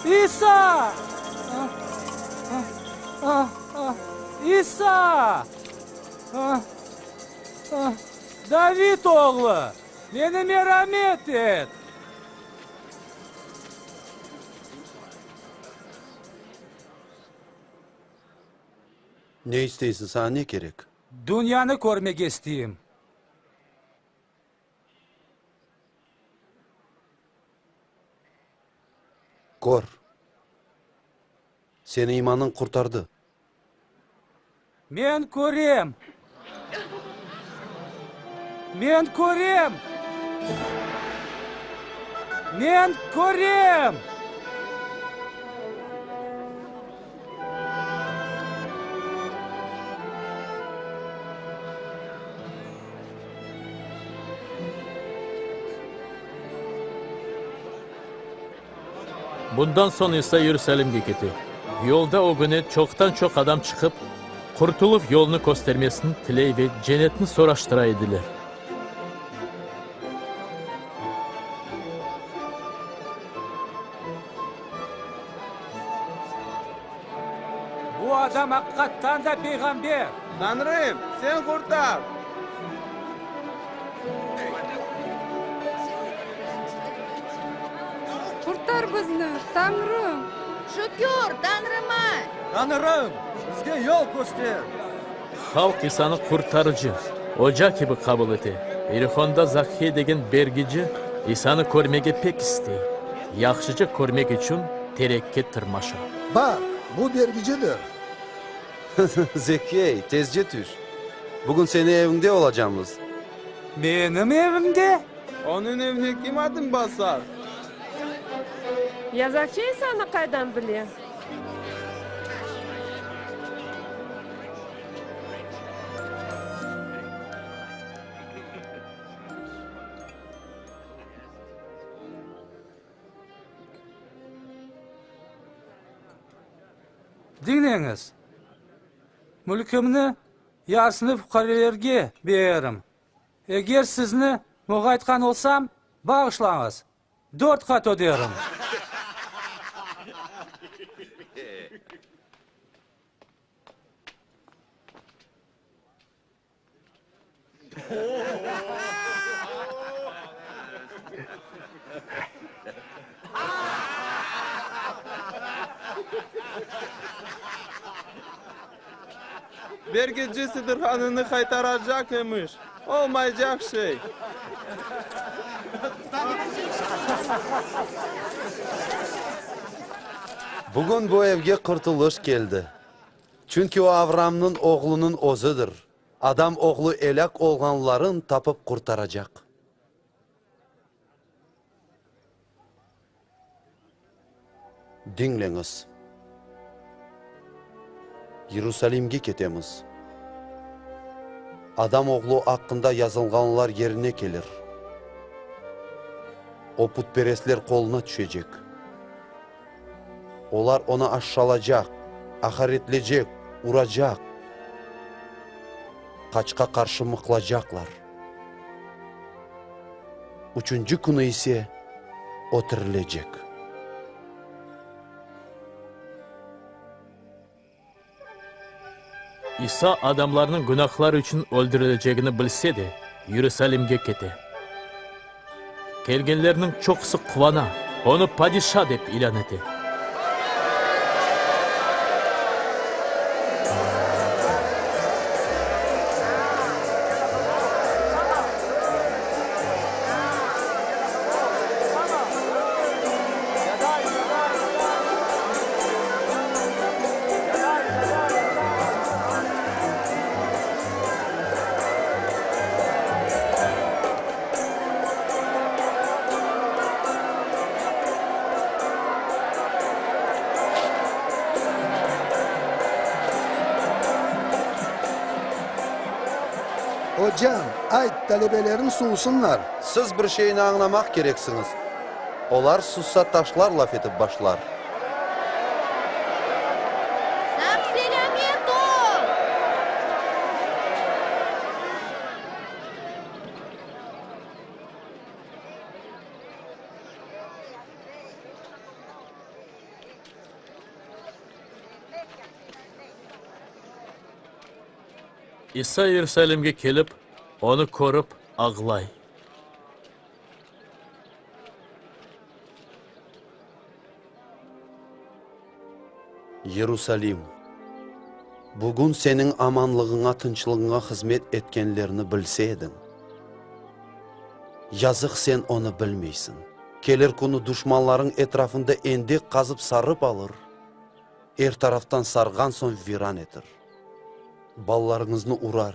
İsa! İsa! David oğlu, meni meramet et! Ne isteysiñ, saña ne kerek? Dünyanı körmege isteyim. Kör. Seni imanıñ qurtardı. Men körem! Men körem! Men körem! Bundan soñ İsa Yerusalimge kete. Yolda ögüne çoqtan-çoq adam çıqıp, qurtuluv yolunı köstermesini tiley ve cenetni soraştıra ediler. Bu adam aqiqattan da peyğamber! Tañrım, sen qurtar! Qurtar bizni, Tañrım! Şükür, Tañrıma! Tañrım, bizge yol köster! Halq İsanı Qurtarıcı, Oca kibi qabul ete. İerihonda Zakhey degen bergici İsanı körmege pek istey. Yahşıca körmek içün terekke tırmaşa. Baq, bu bergicidir! Zekey, tezce tüş. Bugün seni eviñde olacamız. Menim evimde? Onıñ evine kim adım basar? Ya Zakhey İsanı qaydan bile? Diñleñiz! Mülkümni yarısını fuqarelerge bererim. Eger sizni muğaytqan olsam, bağışlañız, dört qat öderim. Bergici sıdırğanını qaytaracaq emiş. Olmaycaq şey! Bugün bu evge qurtulış keldi. Çünki o Avraamnıñ oğlunıñ özüdir. Adam oğlu elâk olğanların tapıp qurtaracaq. Diñleñiz! Yerusalimge ketemiz. Adam oğlu aqqında yazılğanlar yerine kelir. O putperestler qoluna tüşecek. Olar onı aşşalacaq, aqaretlecek, uracaq, qaçqa qarşı mıqlacaqlar. Üçünci künü ise o tirilecek. İsa adamlarnıñ günahları içün öldürilecegini bilse de, Yerusalimge kete. Kelgenlerniñ çoqusı quvana, onı padişa dep ilân ete. Ocam, ayt, talebeleriñ suvsınlar. Siz bir şeyni añlamaq kereksiñiz, olar sussa taşlar laf etip başlar. Sağ-selâmet ol! İsa Yerusalimge kelip, onı körip, ağlay. Yerusalim, bugün seniñ amanlığıña, tınçlığıña hızmet etkenlerni bilse ediñ! Yazıq sen onı bilmeysiñ. Kelir künü duşmanlarıñ etrafında endek qazıp sarıp alır, er taraftan sarğan soñ viran etir. Balalarıñıznı urar.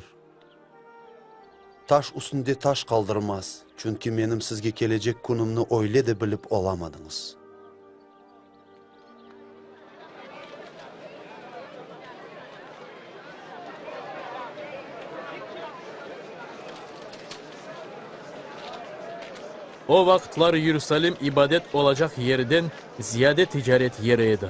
Taş üstünde taş qaldırmaz, çünki menim sizge kelecek künümni öyle de bilip olamadıñız. O vaqıtları Yerusalim ibadet olacaq yerden ziyade ticaret yeri edi.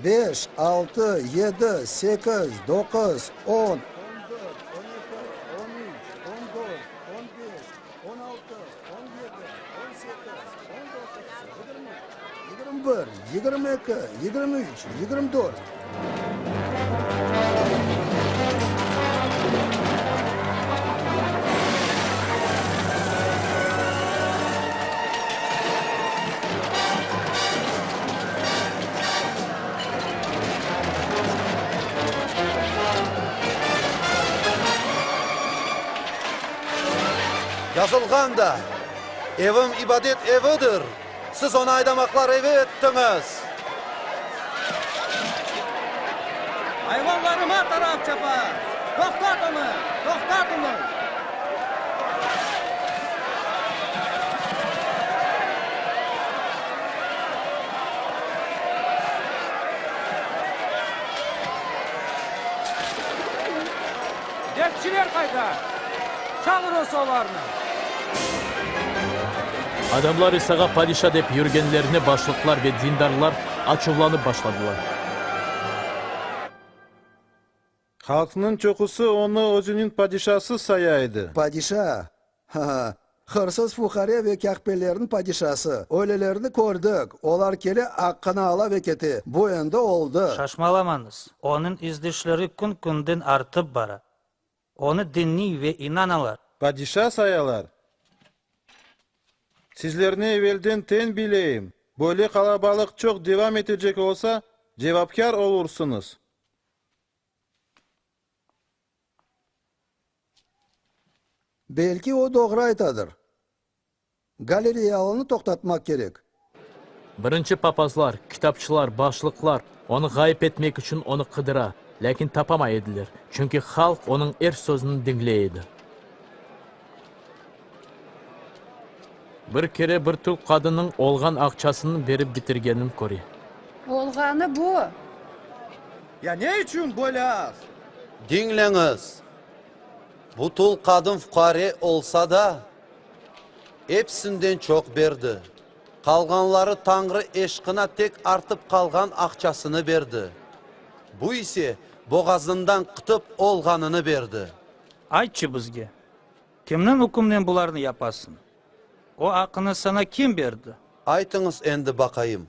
Beş, altı, yedi, sekiz, doquz, on, on bir, on eki, on üç, on dört, on beş, on altı, on yedi, on sekiz, on doquz, yigirmi, 21, 22, 23, 24. Yazılğan da, Evim ibadet evidir, siz onı aydamaqlar evi ettiñiz. Ayvanlarıma taraf çapa! Toqtat onı! Toqtatıñız! Çöpçiler qayda? Çağırıñız olarnı! Adamlar İsağa padişa dep yürgenlerine başlıqlar ve dindarlar açuvlanıp başladılar. Halqnıñ çoqusı onı özüniñ padişası saya edi. Padişa? Ha-ha! Hırsız fuqare ve kâhpelerniñ padişası. Öylelerini kördik, olar kele, aqqını ala ve kete. Bu endi oldı. Şaşmalamañız, onıñ izdişleri kün-künden artıp bara. Onı diñley ve inanalar. Padişa sayalar. Sizlerni evelden tenbileyim, böyle qalabalıq çoq devam etecek olsa, cevapkâr olursıñız. Belki o doğru aytadır. Galileyalını toqtatmaq kerek. Birinci papazlar, kitapçılar, başlıqlar onı ğayıp etmek içün onı qıdıra, lâkin tapamay ediler, çünki halq onıñ er sözüni diñley edi. Bir kere bir tul qadınnıñ olğan aqçasını berip bitirgenini köre. Olğanı bu. Ya ne içün böyle az? Diñleñiz! Bu tul qadın fuqare olsa da, episinden çoq berdi. Qalğanları Tañrı eşqına tek artıp qalğan aqçasını berdi. Bu ise boğazından qıtıp olğanını berdi. Aytçı bizge, kimniñ ükümnen bularnı yapasıñ? O aqını saña kim berdi? Aytıñız endi baqayım,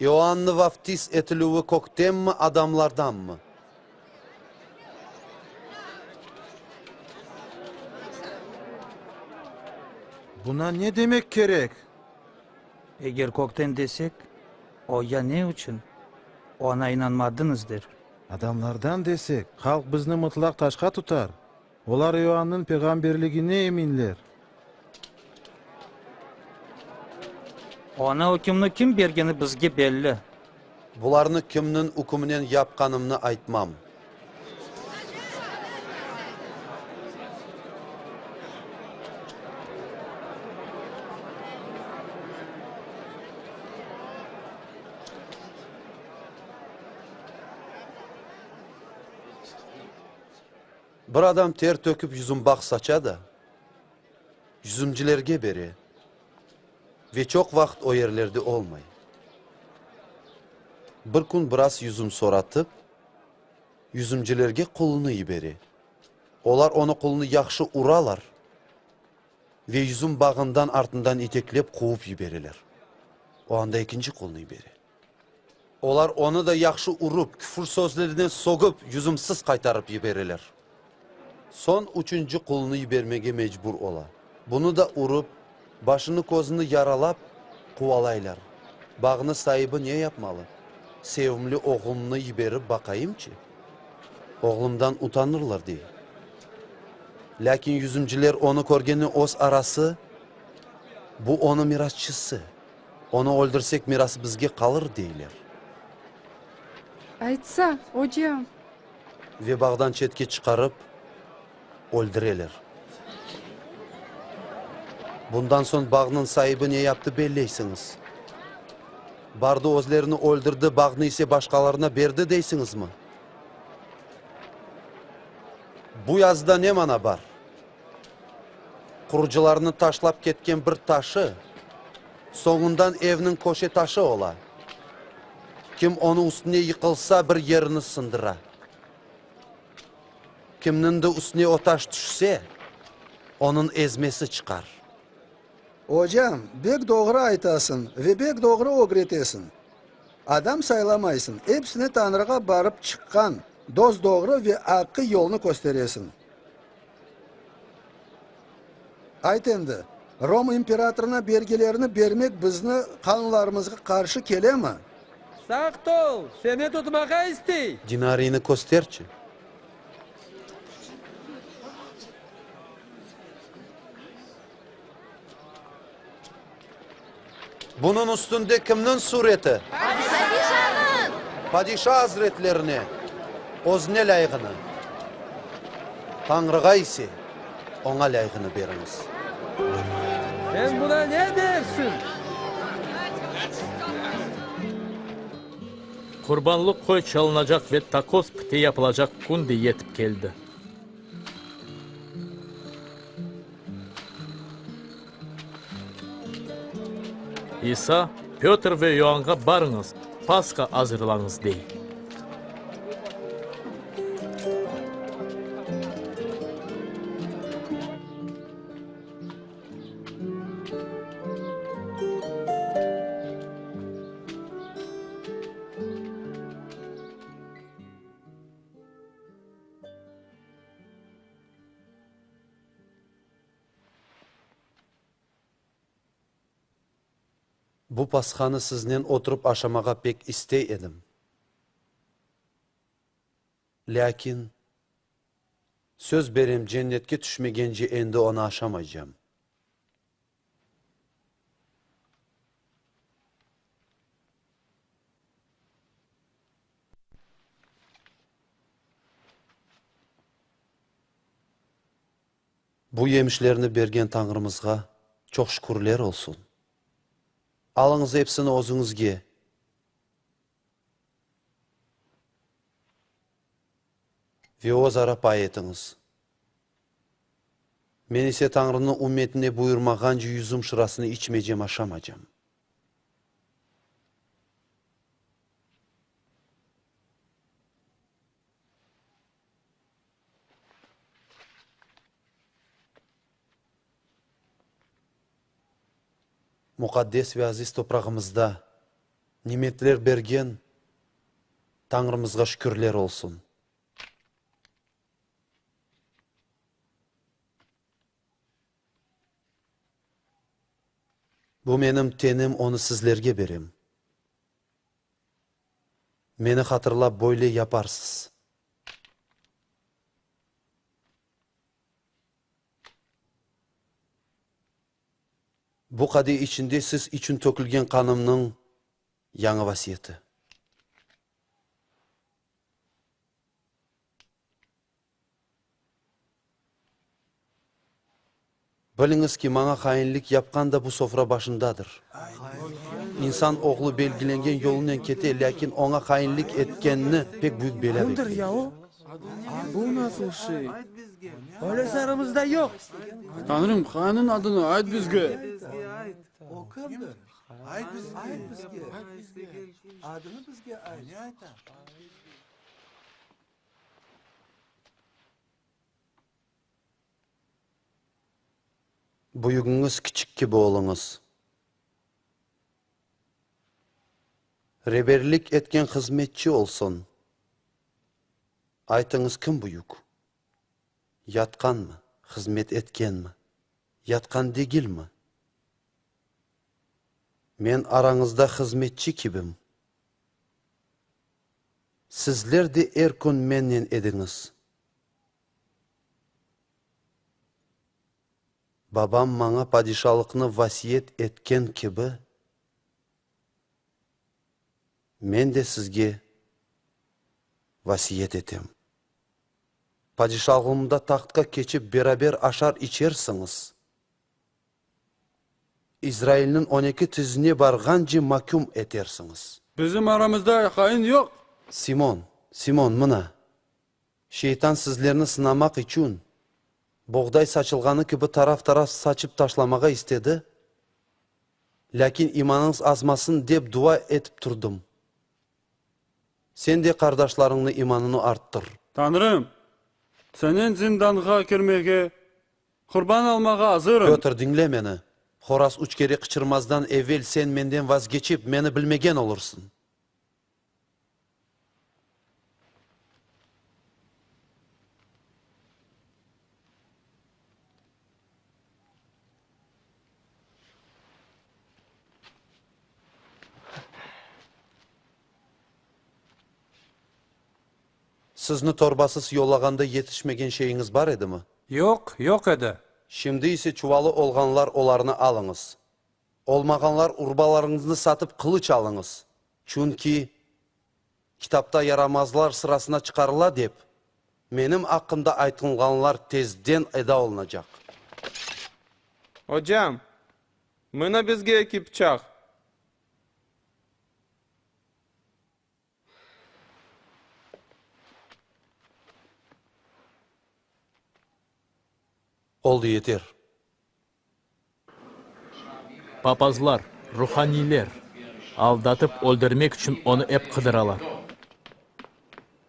İoannı vaftiz etilüvi köktenmi, adamlardanmı? Buna ne demek kerek? Eger kökten desek, o ya ne içün Oña inanmadıñız der. Adamlardan desek, halq bizni mıtlaq taşqa tutar. Olar İoannıñ peyğamberligine eminler. Oña ükümni kim bergeni bizge belli. Bularnı kimniñ üküminen yapqanımnı aytmam. Bir adam ter töküp yüzümbağ saça da, yüzümcilerge bere ve çoq vaqıt o yerlerde olmay. Bir kün biraz yüzüm soratıp, yüzümcilerge qulunı yibere. Olar onı qulunı yahşı uralar ve yüzüm bağından artından iteklep quvıp yibereler. O anda ekinci qulunı yibere. Olar onı da yahşı urıp, küfür sözlerinen sögip, yüzümsiz qaytarıp yibereler. Soñ üçünci qulunı yibermege mecbur ola. Bunı da urıp, başını-közüni yaralap, quvalaylar. Bağnı saibi ne yapmalı? Sevimli oğlumnı yiberip baqayımçı? Oğlumdan utanırlar, dey. Lâkin yüzümciler onı körgeni öz arası, Bu onıñ mirasçısı. Onı öldürsek, miras bizge qalır, deyler. Aytsa, ocam. Ve bağdan çetke çıqarıp, öldüreler. Bundan soñ bağnıñ saibi ne yaptı belleysiñiz? Bardı özlerini öldürdi, bağnı ise başqalarına berdi deysiñizmi? Bu yazıda ne mana bar? Qurucılarnıñ taşlap ketken bir taşı, soñundan evniñ köşe taşı ola. Kim onıñ üstüne yıqılsa, bir yerini sındıra. Kimniñ de üstüne o taş tüşse, onıñ ezmesi çıqar. Ocam, bek doğru aytasıñ ve bek doğru ögretesiñ. Adam saylamaysıñ, epsine Tañrığa barıp çıqqan dos-doğru ve aqqı yolnı kösteresiñ. Ayt endi, Roma imperatorına bergilerni bermek bizni qanunlarımızğa qarşı kelemi? Saqt ol, seni tutmağa istey! Dinariyni kösterçi. Bunıñ üstünde kimniñ sureti? Padişanıñ! Padişa azretlerine, özüne lâyığını, Tañrığa ise, oña lâyığını beriñiz. Sen buna ne dersiñ? Qurbanlıq qoy çalınacaq ve takoz pite yapılacaq kün de yetip keldi. İsa, Pötr ve Ioannğa barıñız, Pasha azırlañız, dey. Bu Pashanı siznen oturıp aşamağa pek istey edim. Lâkin, söz berem, cennetke tüşmegence endi onı aşamaycam. Bu yemişlerni bergen Tañrımızğa çoq şükürler olsun. Alıñız epsini özüñizge. Ve öz ara pay etiñiz. Men ise Tañrınıñ ümmetine buyurmağance yüzüm şırasını içmeycem, aşamaycam. Muqaddes ve aziz toprağımızda nimetler bergen Tañrımızğa şükürler olsun. Bu menim tenim, onı sizlerge berem. Meni hatırlap böyle yaparsız. Bu qade içinde siz içün tökülgen qanımnıñ yañı vasiyeti. Biliñiz ki, maña hainlik yapqan da bu sofra başındadır. İnsan oğlu belgilengen yolunen kete, lâkin oña hainlik etkenni pek büyük belâ Kimdir bekley. ya o? Bu nasıl şey? Öylesi aramızda yoq. Tañrım, hainniñ adını ayt bizge! O kimdir? Ayt bizge. Adını bizge ayt. Büyügiñiz kiçik kibi oluñız. Reberlik etken hızmetçi olsun. Aytıñız, kim büyük? Yatqanmı, hızmet etkenmi? Yatqan degilmi? Men arañızda hızmetçi kibim. Sizler de er kün mennen ediñiz. Babam maña padişalıqnı vasiyet etken kibi, men de sizge vasiyet etem. Padişalığımda tahtqa keçip beraber aşar-içersiñiz. İsrailniñ on eki tizine barğance maküm etersiñiz. Bizim aramızda hain yoq. Simon, Simon, mına, şeytan sizlerni sınamaq içün, boğday saçılğanı kibi taraf-taraf saçıp taşlamağa istedi, lâkin imanıñız azmasın dep dua etip turdım. Sen de qardaşlarıñnıñ imanını arttır. Tañrım, senen zindanğa kirmege, qurban almağa azırım. Pötr, diñle meni. Horaz üç kere qıçırmazdan evel sen menden vazgeçip, meni bilmegen olursıñ. Sizni torbasız yollağanda yetişmegen şeyiñiz bar edimi? Yoq, yoq edi. Şimdi ise çuvalı olğanlar olarnı alıñız. Olmağanlar urbalarıñıznı satıp qılıç alıñız. Çünki kitapta yaramazlar sırasına çıqarıla dep, menim aqqımda aytılğanlar tezden eda olunacaq. Ocam, mına bizge eki pıçaq. Oldı, yeter. Papazlar, Ruhaniyler, aldatıp öldürmek içün onı ep qıdıralar.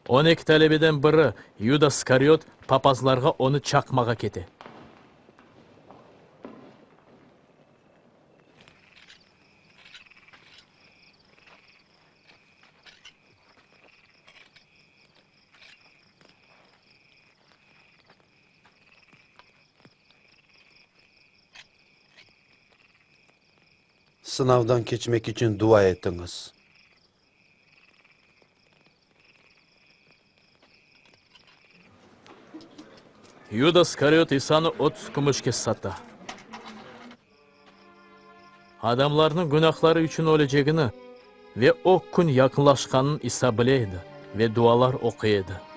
12 talebeden biri, Yuda İskariot, papazlarğa onı çaqmağa kete. Sınavdan keçmek içün dua etiñiz. Yuda İskariot İsanı 30 kümüşke sata. Adamlarnıñ günahları içün ölecegini ve o kün yaqınlaşqanın İsa bile edi ve dualar oquy edi.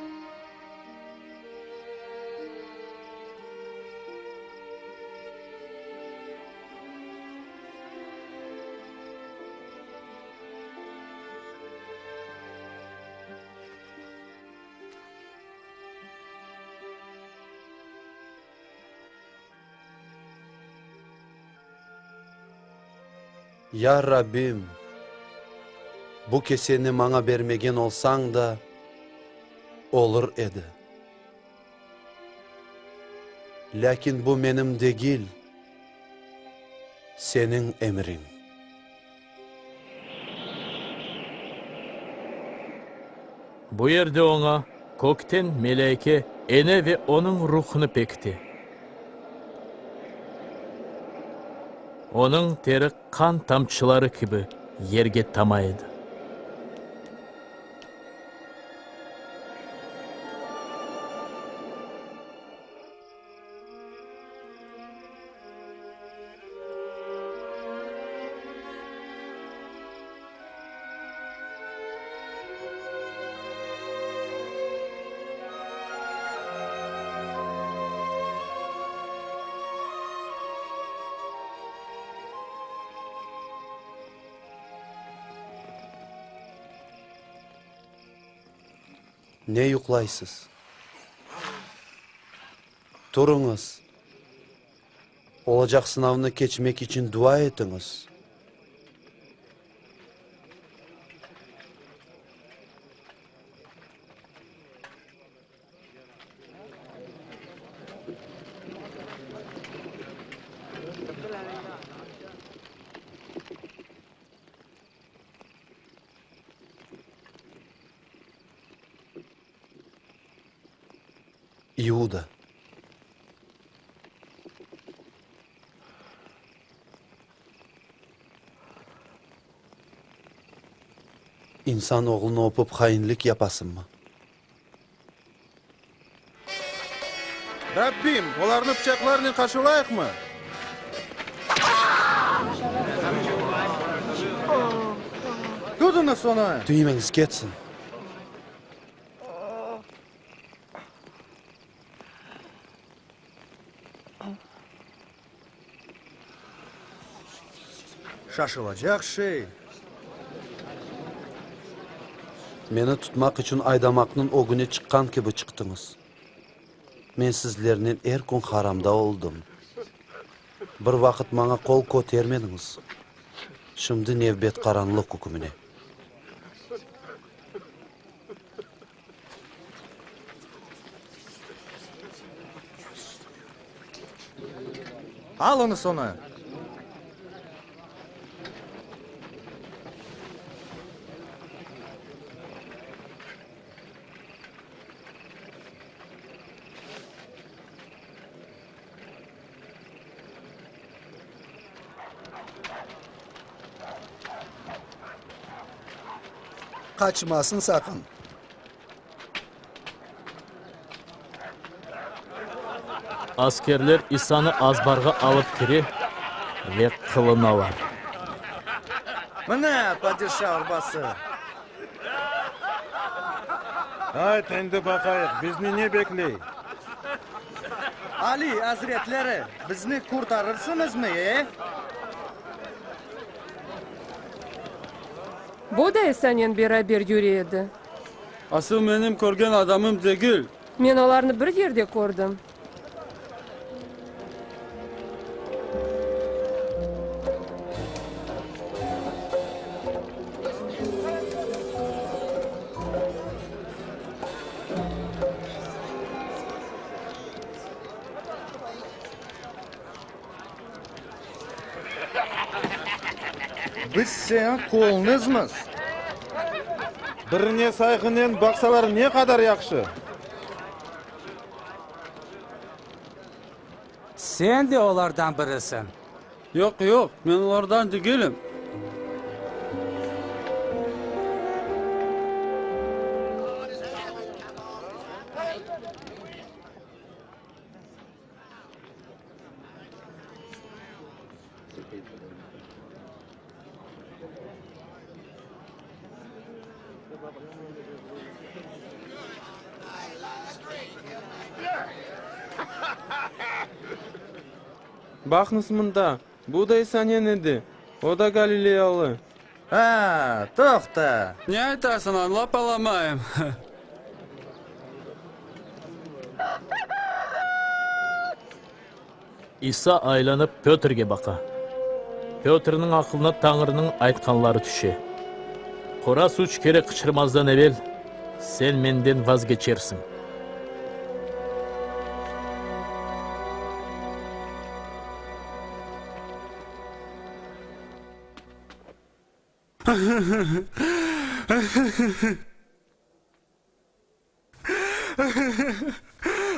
Ya Rabbim, bu keseni maña bermegen olsañ da, olur edi. Lâkin bu menim degil, Seniñ emriñ. Bu yerde oña kökten melâike ene ve onıñ ruhunı pekite. Onıñ teri qan tamçıları kibi yerge tama edi. Ne yuqlaysız? Turıñız, olacaq sınavnı keçmek içün dua etiñiz. İuda. İnsan oğlunı öpüp hainlik yapasıñmı? Rabbim, olarnı pıçaqlarnen qaşılayıqmı? Tutuñız onı! Tüymeñiz ketsin! Şaşılacaq şey. Meni tutmaq içün aydamaqnıñ ögüne çıqqan kibi çıqtıñız. Men sizlernen er kün haramda oldım. Bir vaqıt maña qol kötermediñiz. Şimdi nevbet qaranlıq ükümine. Alıñız onı! Qaçmasın saqın. Askerler İsanı azbarğa alıp kire ve qılınalar. Mına padişa urbası! Ayt, endi baqayıq, bizni ne bekley? Aliy azretleri, bizni qurtarırsıñızmı, e? Bu da İsanen beraber yüre edi. Asıl menim körgen adamım degil. Men olarnı bir yerde kördim. Biz seniñ quluñızmız. Birine sayğınen baqsalar ne qadar yahşı! Sen de olardan birisiñ. Yoq, yoq, men olardan degilim. Baqıñız mında, bu da İsanen edi, o da galileyalı. A, toqta! Ne aytasıñ, añlap alamayım. İsa aylanıp Pötrge baqa. Pötrniñ aqılına Tañrınıñ aytqanları tüşe, Horaz üç kere qıçırmazdan evel, sen menden vazgeçersiñ.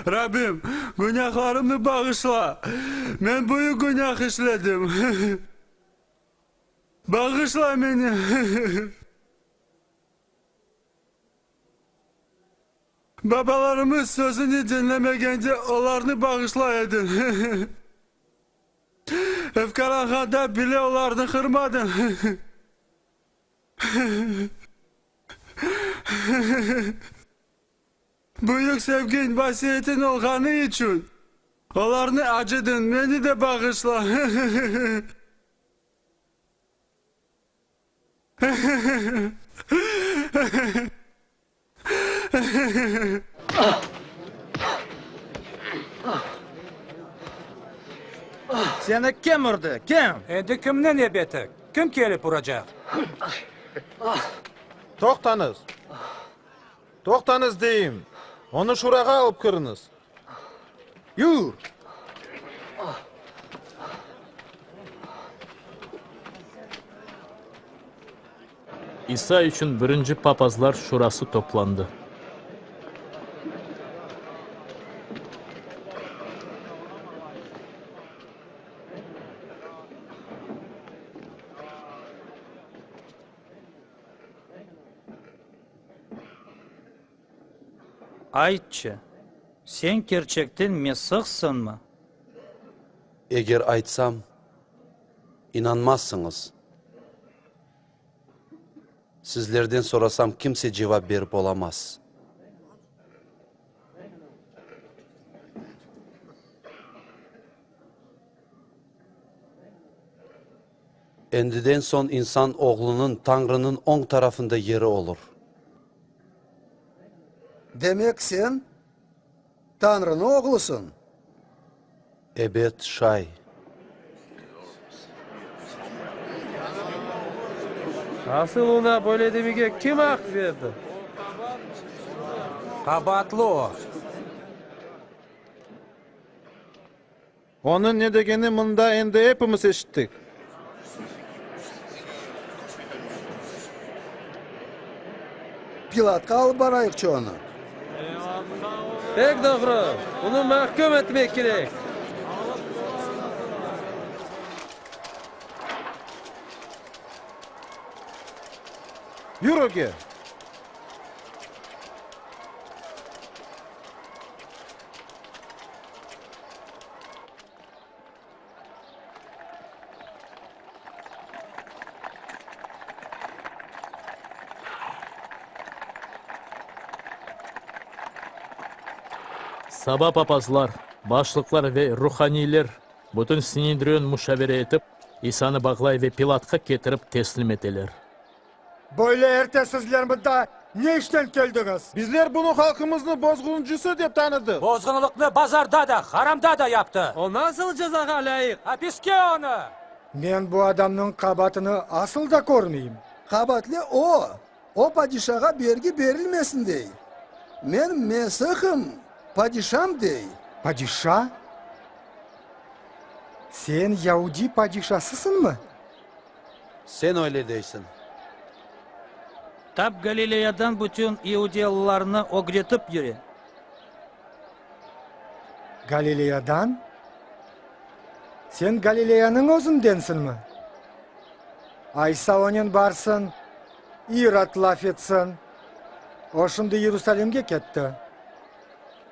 Rabbim, günâhlarımnı bağışla! Men büyük günâh işledim. Bağışla meni! Babalarımız sözüni diñlemegende olarnı bağışla ediñ. Öfkelanğanda bile olarnı qırmadıñ. Büyük sevgiñ, vasiyetiñ olğanı içün, olarnı acıdıñ, meni de bağışla. Seni kim urdı, kim? Endi kimniñ ebeti? Kim kelip uracaq? Toqtañız! Toqtañız deyim! Onı şurağa alıp kiriñiz! Yur! İsa içün birinci papazlar şurası toplandı. Aytçı, sen kerçekten Mesihsiñmi? Eger aytsam, inanmazsıñız. Sizlerden sorasam, kimse cevap berip olamaz. Endiden soñ İnsan Oğlunıñ Tañrınıñ oñ tarafında yeri olur. Demek sen Tañrınıñ Oğlusıñ? Ebet, şay. Asıl oña böyle demege kim aq berdi? Qabaatlı o. Onıñ ne degenini mında endi epimiz eşittik. Pilatqa alıp barayıqçı onı. Pek doğru, bunı mahküm etmek kerek. Yür ögge! Saba papazlar, başlıqlar ve ruhaniyler, bütün Sinedrion muşavere etip, İsanı bağlay ve Pilatqa ketirip teslim eteler. Böyle erte sizler mında ne işten keldiñiz? Bizler bunı halqımıznıñ bozğuncısı dep tanıdıq. Bozğunlıqnı bazarda da, haramda da yaptı. O nasıl cezağa lâyıq? Apiske onı! Men bu adamnıñ qabaatını asıl da körmeyim. Qabaatlı o! O padişağa bergi berilmesin dey. Men Mesihim, padişam dey. Padişa? Sen yaudiy padişasısıñmı? Sen öyle deysiñ. Tap Galileyadan bütün iudiyalılarnı ögretip yüre. Galileyadan? Sen Galileyanıñ özündensiñmi? Aysa onen barsın, İrod laf etsin. O şimdi Yerusalimge ketti.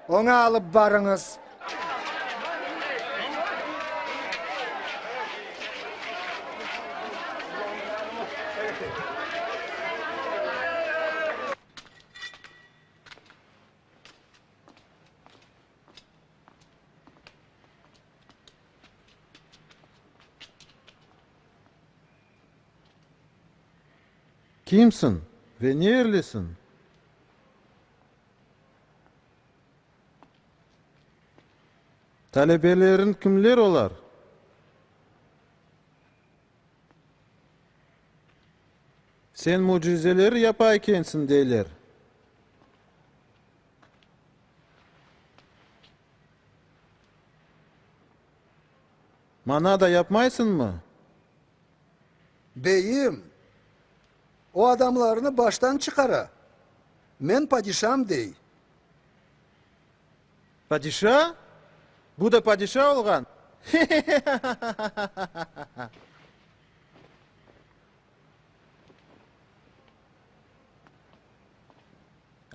Oña alıp barıñız. Kimsiñ ve nerelisiñ? Talebeleriñ kimler olar? Sen mücizeler yapa ekensiñ, deyler. Maña da yapmaysıñmı? Beyim, o adamlarnı baştan çıqara. Men padişam, dey. Padişa? Bu da padişa olğan? He-he-he-ha-ha-ha-ha!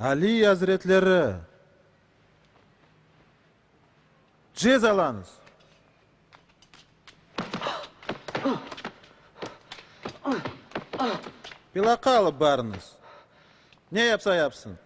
Aliy azretleri! Cezalañız! Pilaqqa alıp barıñız. Ne yapsa yapsın.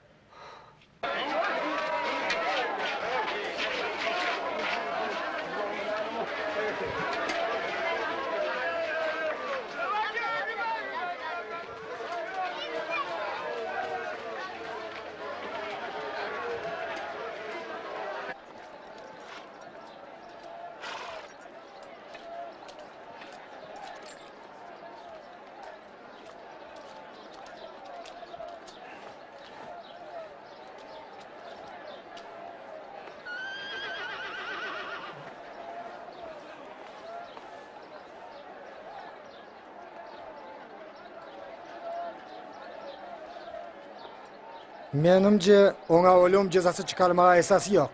Menimce, oña ölüm cezası çıqarmağa esas yoq.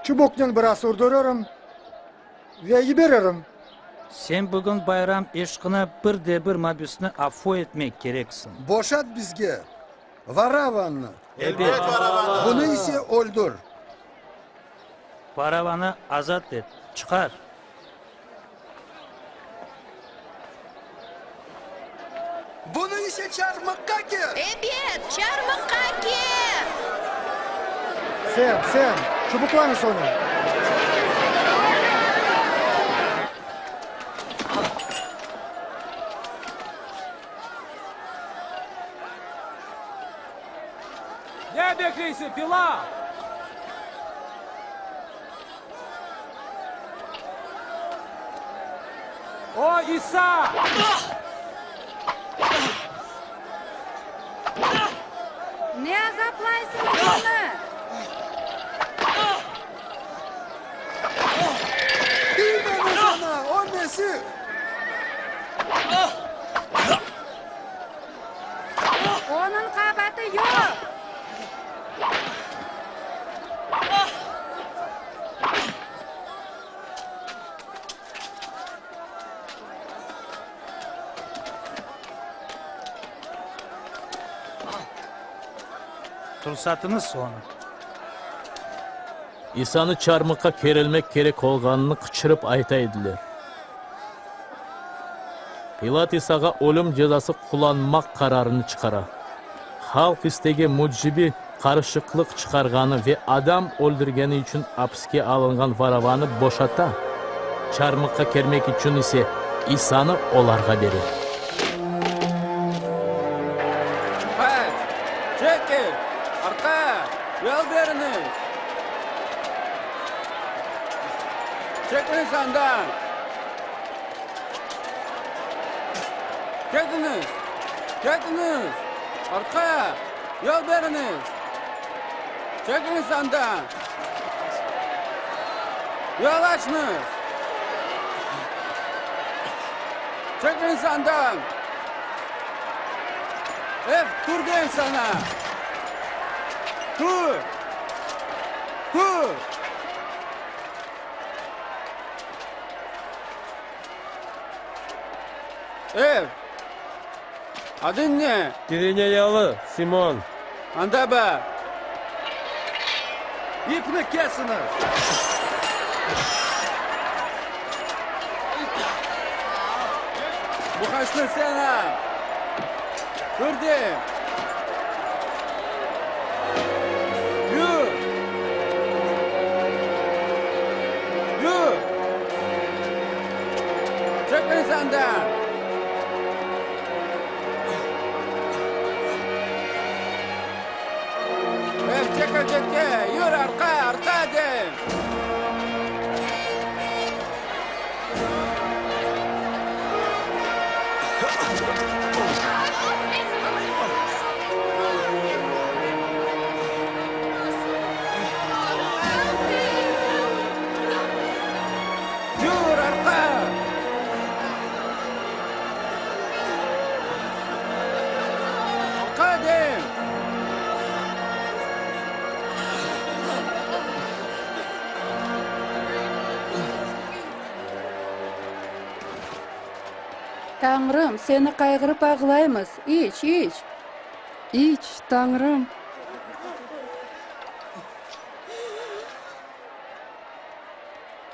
Çubuqnen biraz urdurırım ve yiberirim. Sen bugün bayram eşqına bir de bir mabüsni afu etmek kereksiñ. Boşat bizge Varavannı. Elbet, Varavanı. Bunı ise öldür. Varavanı azat et, çıqar. Bunı ise çarmıqqa ker! Ebet, çarmıqqa ker! Sen, sen, çubuqlañız onı! Ne bekleysiñ, Pilat? O, İsa! Ne azaplaysıñız onı? Tiymeñiz oña, o Mesih! Onıñ qabaatı yoq! Tursatıñız onı. İsanı çarmıqqa kerilmek kerek olğanını qıçırıp ayta ediler. Pilat İsağa ölüm cezası qullanmaq qararını çıqara. Halq istegi mücibi qarışıqlıq çıqarğanı ve adam öldürgeni içün apiske alınğan Varavanı boşata, çarmıqqa kermek içün ise İsanı olarğa bere. Qaç! Çekil! Arqa! Yol beriñiz! Çekiliñiz andan! Ketiñiz! Ketiñiz! Artqa! Yol beriñiz! Çekiliñiz andan! Yol açıñız! Çekiliñiz andan! Ey, tur deyim saña! Tur! Tur! Ey, adıñ ne? Kireneyalı Simon. Anda bar. İpni kesiñiz! Bu haçnı sen al. Tur deyim. Yür! Yür! Çekiliñiz andan! Ey, çekil çetke! Yür, arqa, arqa deyim! Yür, arqa! Arqa deyim! Tañrım, seni qayğırıp ağlaymız, iç, iç! İç, Tañrım!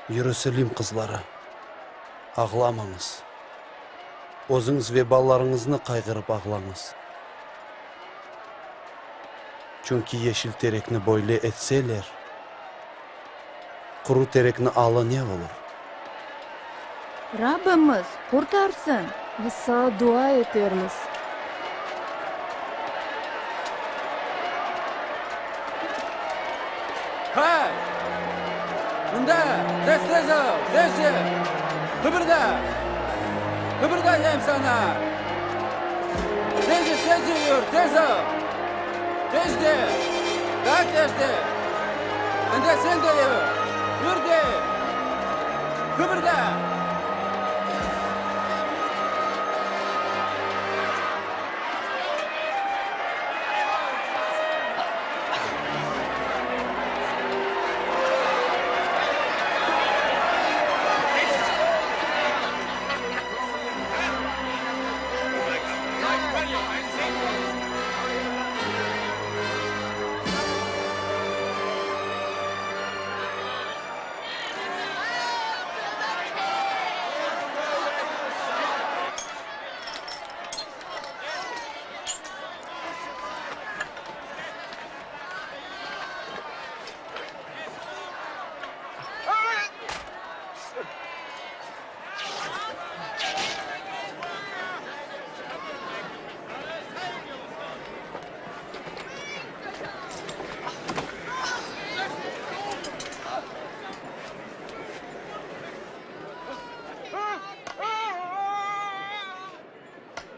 Yerusalim qızları, ağlamañız! Özüñiz ve balalarıñıznı qayğırıp ağlañız. Çünki yeşil terekni böyle etseler, quru terekniñ alı ne olur? Rabbimiz qurtarsın! Biz saña dua etermiz. Hay! Mında! Tez-tez ol! Tezce! Qıbırda! Qıbırda deyim saña! Tezce, tezce yür, tez ol! Tezce! Daa tezce! Anda sen de yür! Yür deyim! Qıbırda!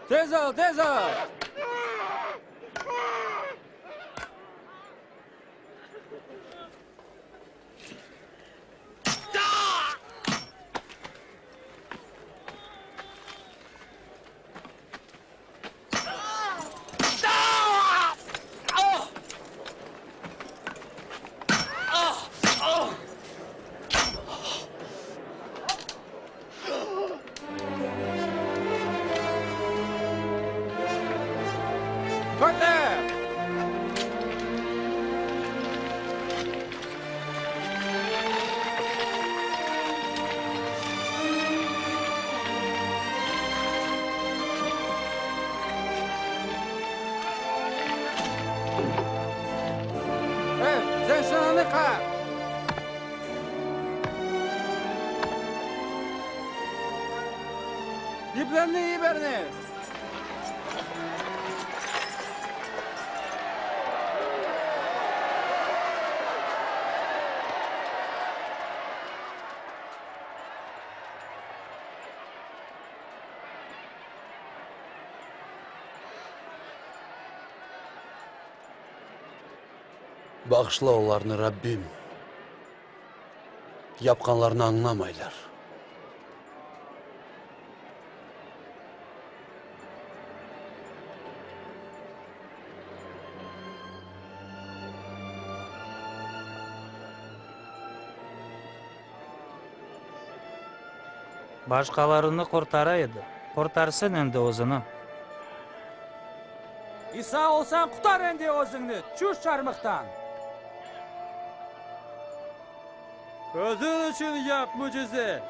Tez ol, tez ol! Köter! Ey, sen şunı qap! İplerni yiberiñiz! Bağışla olarnı, Rabbim, yapqanlarını añlamaylar. Başqalarını qurtara edi, qurtarsın endi özüni. İsa olsañ, qutar endi özüñni, çüş çarmıhtan! Özüñ içün yap mücize!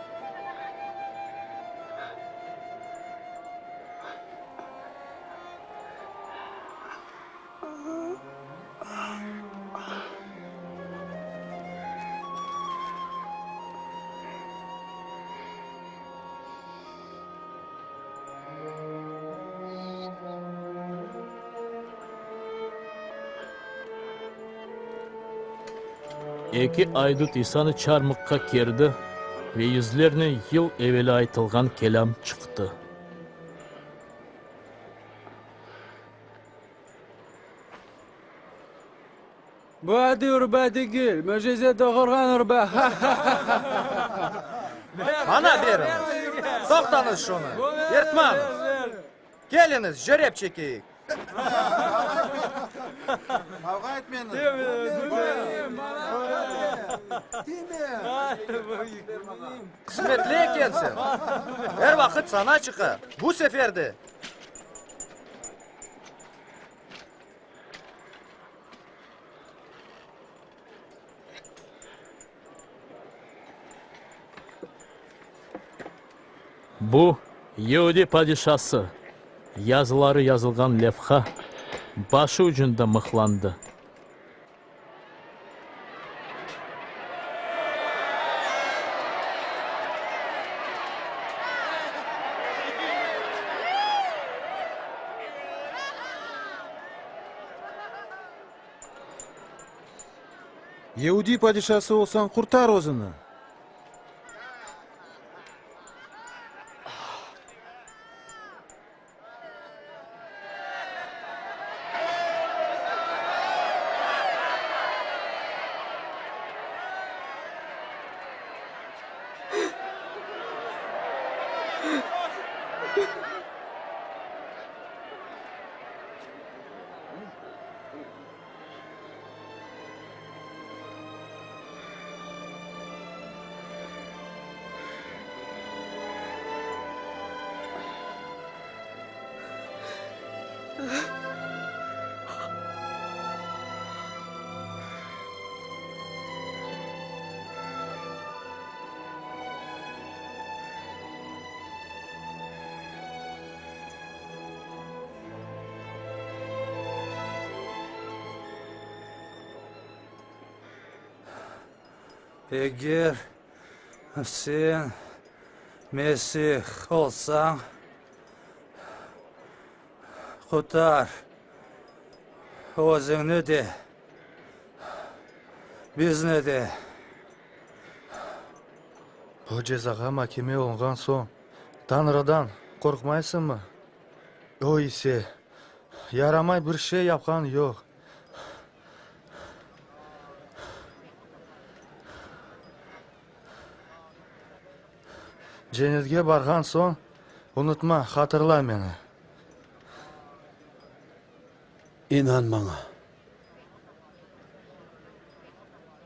Eki aydut İsanı çarmıqqa kerdi, ve yüzlernen yıl evelâ aytılğan kelâm çıqtı. Bu adiy urba degil, mücize doğurğan urba, ha-ha-ha! Maña beriñiz! Toqtañız şunı! Yırtmañız! Keliñiz, jerep çekeyik! Qavğa etmeñiz! Qısmetli ekensiñ! Er vaqıt saña çıqa, bu sefer de! Bu, Yeudi padişası yazıları yazılğan levha başı ucunda mıhlandı. Yeudiy padişası olsañ, qurtar özüni! Eger sen Mesih olsañ, qutar özüñni de, bizni de. Bu cezağa makeme olunğan soñ, Tañrıdan qorqmaysıñmı? O ise, yaramay bir şey yapqan yoq. Cennetke barğan soñ, unutma, hatırla meni. İnan maña.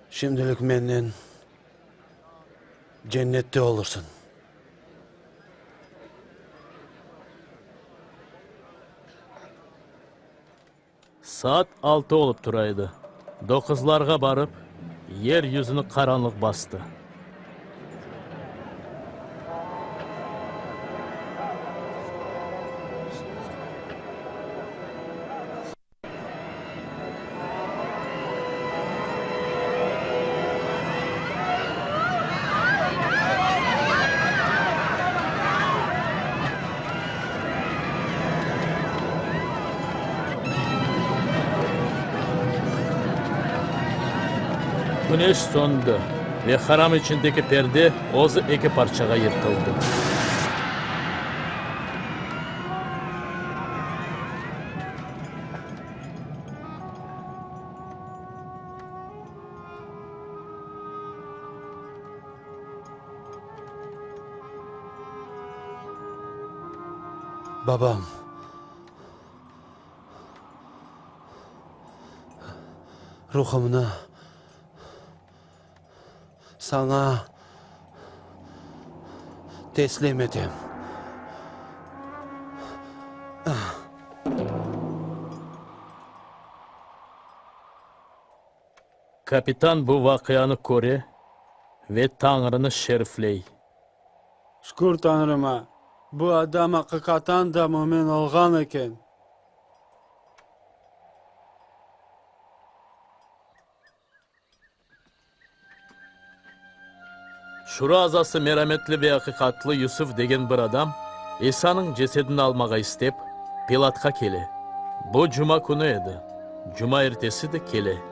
Şimdilik mennen cennette olursıñ. Saat altı olıp tura edi. Doquzlarğa barıp, yer yüzüni qaranlıq bastı. Küneş söndi ve haram içindeki perde özü eki parçağa yırtıldı. Babam! Ruhumnı Saña teslim etem. Kapitan bu vaqianı köre ve Tañrını şerifley. Şükür Tañrıma, bu adam aqiqatan da mümin olğan eken. Şura azası merametli ve aqiqatlı Yusuf degen bir adam İsanıñ cesedini almağa istep, Pilatqa kele. Bu cuma künü edi, cuma ertesi de kele.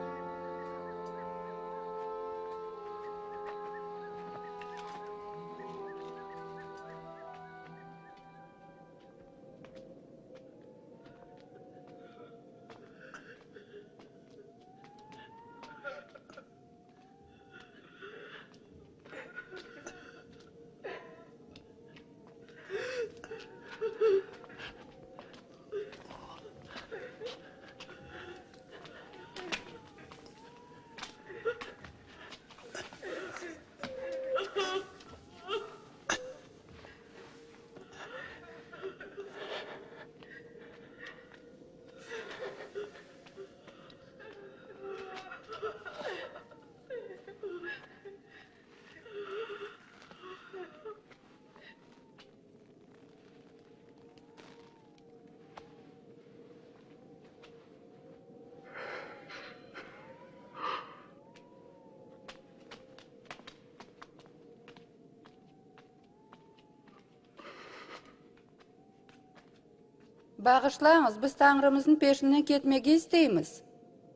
Bağışlañız, biz Tañrımıznıñ peşinden ketmege isteymiz.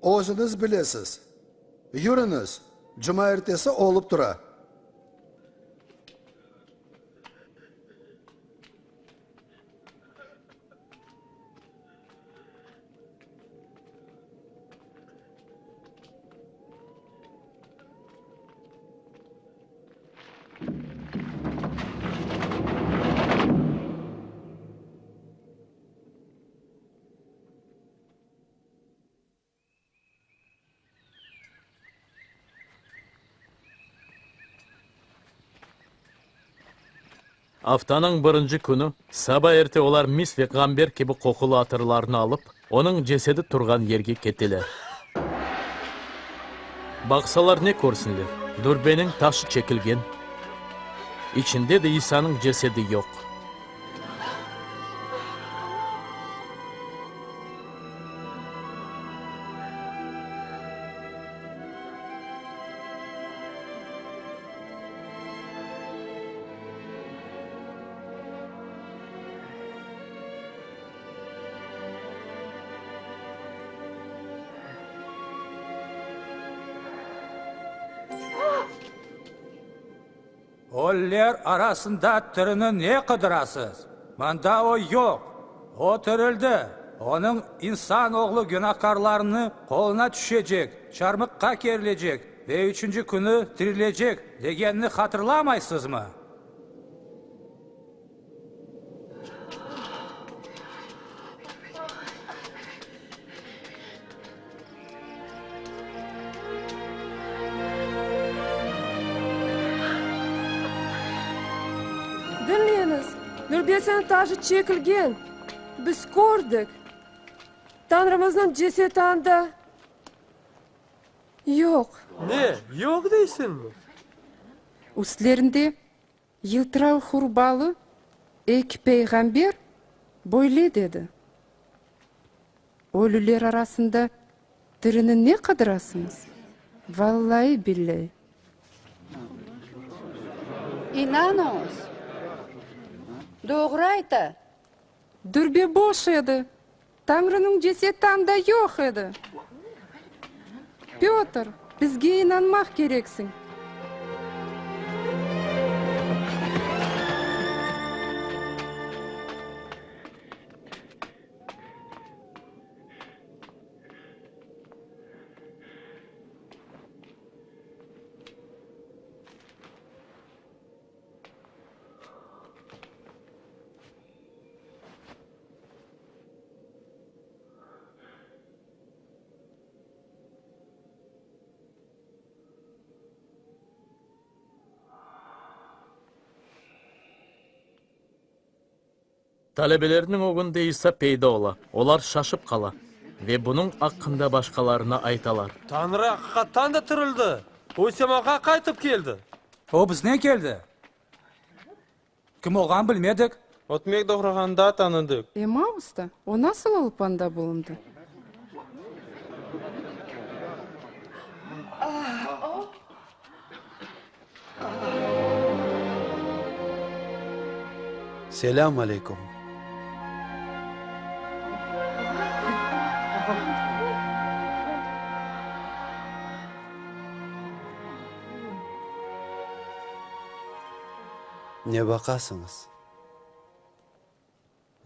Özüñiz bilesiz. Yürüñiz, cumaertesi olıp tura. Aftanıñ birinci künü saba erte olar mis ve ğamber kibi qoqulı atırlarnı alıp, onıñ cesedi turğan yerge keteler. Baqsalar ne körsinler, dürbeniñ taşı çekilgen, içinde de İsanıñ cesedi yoq. Ölüler arasında tirini ne qıdırasız? Mında o yoq. O tirildi. Onıñ İnsan oğlu günâhkârlarnıñ qoluna tüşecek, çarmıqqa kerilecek ve üçünci künü tirilecek degenini hatırlamaysızmı? Diñleñiz, dürbesiniñ taşı çekilgen, biz kördik. Tañrımıznıñ cesedi anda yoq. Ne, yoq deysiñmi? Üstlerinde Yıltırav hurbalı eki peyğamber böyle dedi, Ölüler arasında tirini ne qıdırasıñız? Vallai-billai! İnanıñız, doğru ayta. Dürbe boş edi, Tañrınıñ ceseti anda yoq edi. Pötr, bizge inanmaq kereksiñ. Talebelerniñ ögünde İsa peyda ola, olar şaşıp qala ve bunıñ aqqında başqalarına aytalar. Tañrı aqiqattan da tirildi! O semağa qaytıp keldi! O biznen keldi. Kim olğanın bilmedik. Ötmek doğrağanda tanıdıq. Emmausta o nasıl olıp anda bulundı? Selâm aleyküm. Ne baqasıñız?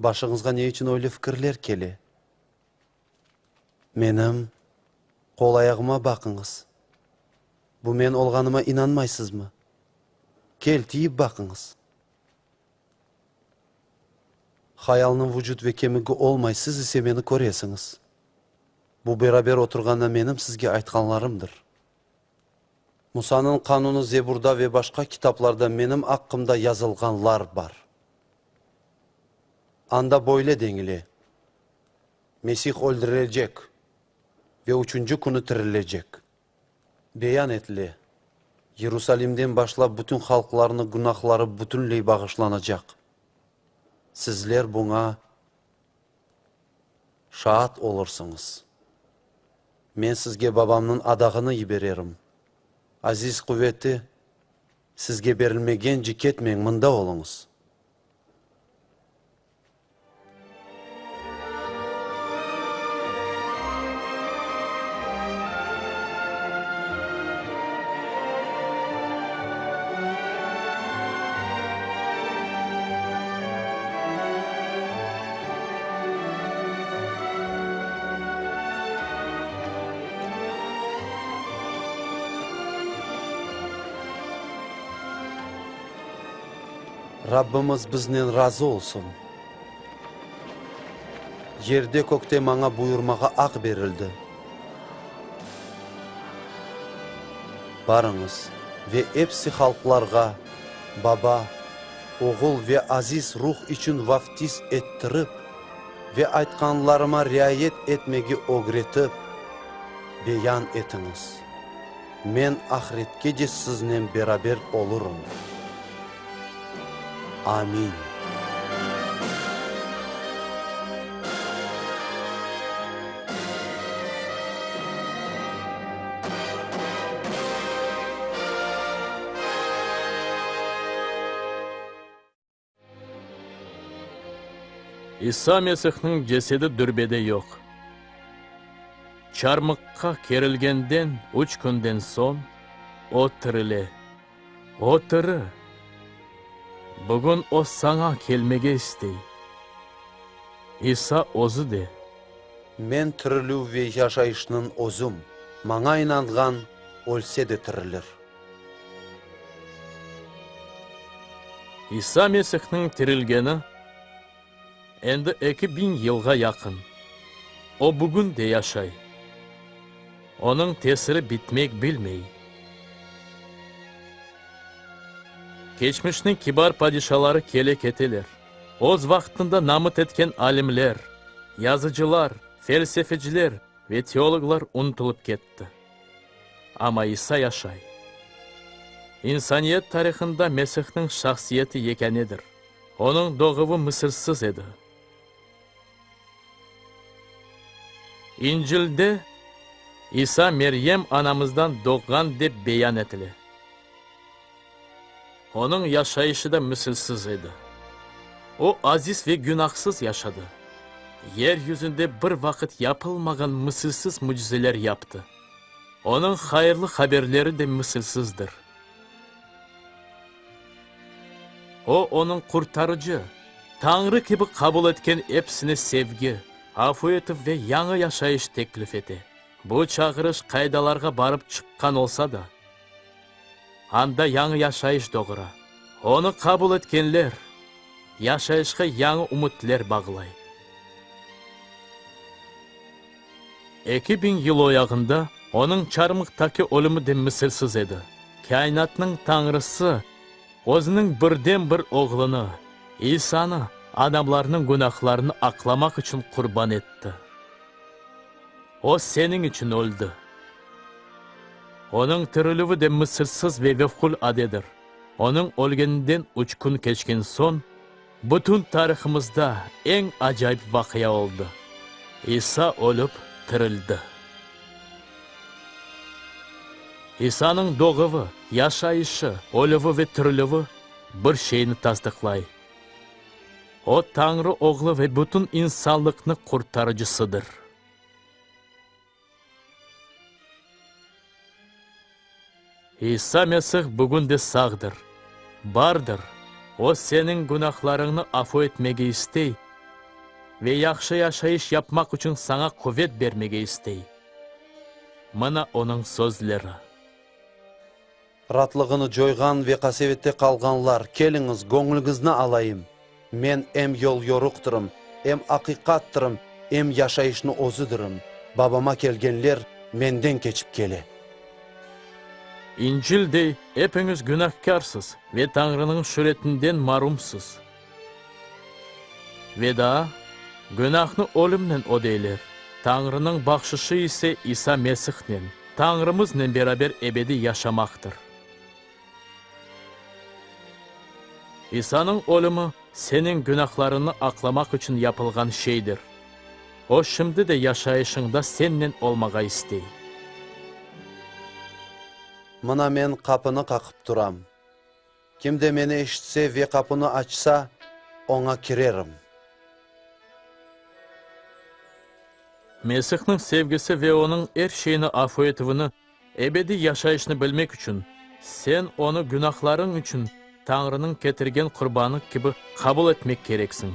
Başıñızğa ne içün öyle fikirler kele? Menim qol-ayağıma baqıñız. Bu men olğanıma inanmaysızmı? Kel, tiyip baqıñız. Hayalnıñ vucut ve kemigi olmay, siz ise meni köresiñiz. Bu beraber oturğanda menim sizge aytqanlarımdır. Musanıñ qanunı Zeburda ve başqa kitaplarda menim aqqımda yazılğanlar bar. Anda böyle denile, Mesih öldürilecek ve üçünci künü tirilecek. Beyan etile, Yerusalimden başlap bütün halqlarnı günahları bütünley bağışlanacaq. Sizler buña şaat olursıñız. Men sizge Babamnıñ adağını yibererim. Aziz quveti sizge berilmegence ketmeñ, mında oluñız. Rabbimiz biznen razı olsun! Yerde-kökte maña buyurmağa aq berildi. Barıñız ve epsi halqlarğa Baba, Oğul ve Aziz Ruh içün vaftiz ettirip ve aytqanlarıma riayet etmege ögretip, beyan etiñiz. Men ahretkece siznen beraber olurım. Amin. İsa Mesihniñ cesedi dürbede yoq. Çarmıqqa kerilgenden üç künden soñ O tirile. O tiri. Bugün O saña kelmege istey. İsa Özü de. Men tirilüv ve yaşayışnıñ Özüm. Maña inanğan ölse de tirilir. İsa Mesihniñ tirilgeni endi 2000 yılğa yaqın. O bugün de yaşay. Onıñ tesiri bitmek bilmey. Keçmişniñ kibar padişaları kele-keteler. Öz vaqtında namıt etken alimler, yazıcılar, felsefeciler ve teologlar unutılıp ketti. Amma İsa yaşay. İnsaniyet tarihında Mesihniñ şahsiyeti yekânedir. Onıñ doğuvı misilsiz edi. İncilde İsa Meryem anamızdan doğğan dep beyan etile. Onıñ yaşayışı da misilsiz edi. O, aziz ve günahsız yaşadı. Yer yüzünde bir vaqıt yapılmağan misilsiz mücizeler yaptı. Onıñ hayırlı haberleri de misilsizdir. O, onıñ Qurtarıcı, Tañrı kibi qabul etken episine sevgi, afu etüv ve yañı yaşayış teklif ete. Bu çağırış qaydalarğa barıp çıqqan olsa da, anda yañı yaşayış doğura. Onı qabul etkenler yaşayışqa yañı ümütler bağlay. 2000 yıl o yağında onıñ çarmıhtaki ölümi de misilsiz edi. Kâinatnıñ Tañrısı Özüniñ birden-bir Oğlunı, İsanı, adamlarnıñ günahlarını aqlamaq içün qurban etti. O seniñ içün öldi. Onıñ tirilüvi de misilsiz ve vefqulâdedir. Onıñ ölgeninden üç kün keçken soñ, bütün tarihımızda eñ acayip vaqia oldı, İsa ölip tirildi. İsanıñ doğuvı, yaşayışı, ölüvi ve tirilüvi bir şeyni tasdıqlay, O, Tañrı Oğlu ve bütün insanlıqnı Qurtarıcısıdır. İsa Mesih bugün de sağdır, bardır, O seniñ günahlarıñnı afu etmege istey ve yahşı yaşayış yapmaq içün saña quvet bermege istey. Mına Onıñ sözleri. Ratlığını coyğan ve qasevette qalğanlar, keliñiz, göñlüñizni alayım. Men em yol-yoruqtırım, em aqiqattırım, em yaşayışnı özüdirim. Babama kelgenler menden keçip kele. İncil dey, Epiñiz günahkârsız ve Tañrınıñ şüretinden marumsız. Ve daa, Günahnı ölümnen ödeyler, Tañrınıñ bahşışı ise İsa Mesihnen, Tañrımıznen beraber ebediy yaşamaqtır. İsanıñ ölümi seniñ günahlarıñnı aqlamaq içün yapılğan şeydir. O şimdi de yaşayışıñda sennen olmağa istey. Mına men qapını qaqıp turam. Kim de meni eşitse ve qapunı açsa, oña kirerim. Mesihniñ sevgisi ve Onıñ er şeyni afu etüvini, ebediy yaşayışnı bilmek içün, sen Onı günahlarıñ içün Tañrınıñ ketirgen qurbanı kibi qabul etmek kereksiñ.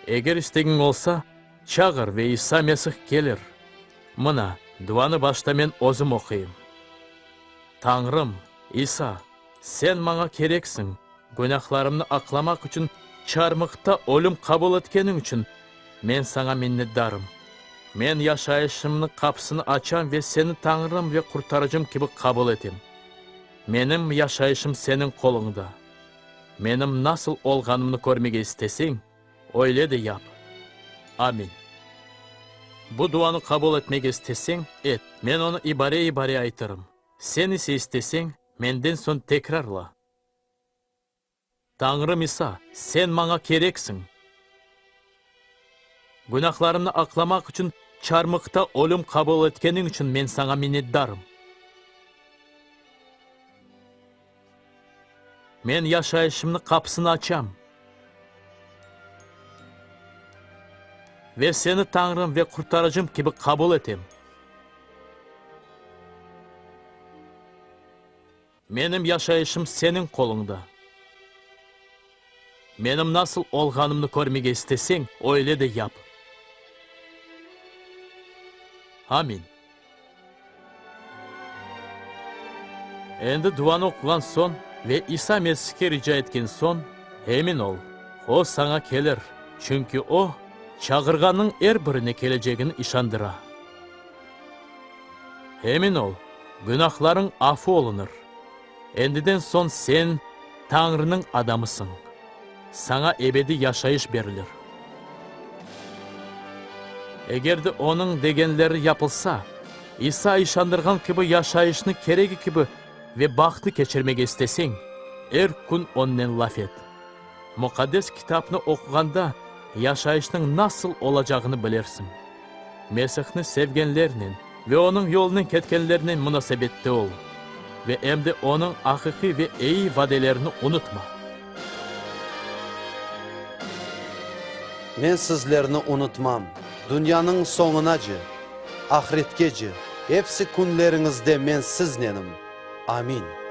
Eger istegiñ olsa, çağır ve İsa Mesih kelir. Mına, duanı başta men özüm oquyım. Tañrım, İsa, Sen maña kereksiñ, günâhlarımnı aqlamaq içün çarmıhta ölüm qabul etkeniñ içün men Saña minnetdarım. Men yaşayışımnıñ qapısını açam ve Seni Tañrım ve Qurtarıcım kibi qabul etem. Menim yaşayışım Seniñ qoluñda. Menim nasıl olğanımnı körmege isteseñ, Öyle de yap. Amin. Bu duanı qabul etmege isteseñ, et. Men onı ibare-ibare aytırım. Sen ise isteseñ, menden soñ tekrarla. Tañrım İsa, Sen maña kereksiñ. Günahlarımnı aqlamaq içün çarmıhta ölüm qabul etkeniñ içün men Saña minnetdarım. Men yaşayışımnı qapısını açam. Ve Seni Tañrım ve Qurtarıcım kibi qabul etem. Menim yaşayışım Seniñ qoluñda. Menim nasıl olğanımnı körmege isteseñ, öyle de yap. Amin. Endi duanı oquğan soñ ve İsa Mesihke rica etken soñ, emin ol, O saña kelir, çünki O, çağırğannıñ er birine kelecegini işandıra. Emin ol, günahlarıñ afu olunır. Endiden soñ sen Tañrınıñ adamısıñ. Saña ebediy yaşayış berilir. Eger de Onıñ degenleri yapılsa, İsa işandırğan kibi yaşayışnı keregi kibi ve bahtlı keçirmege isteseñ, er kün Onnen laf et. Muqaddes Kitapnı oquğanda yaşayışnıñ nasıl olacağını bilersiñ. Mesihni sevgenlernen ve Onıñ yolunen ketkenlernen munasebette ol ve em de Onıñ aqiqiy ve eyi vadelerini unutma. Men sizlerni unutmam, dünyanıñ soñunace, ahretkece, epsi künleriñizde men siznenim. Amin.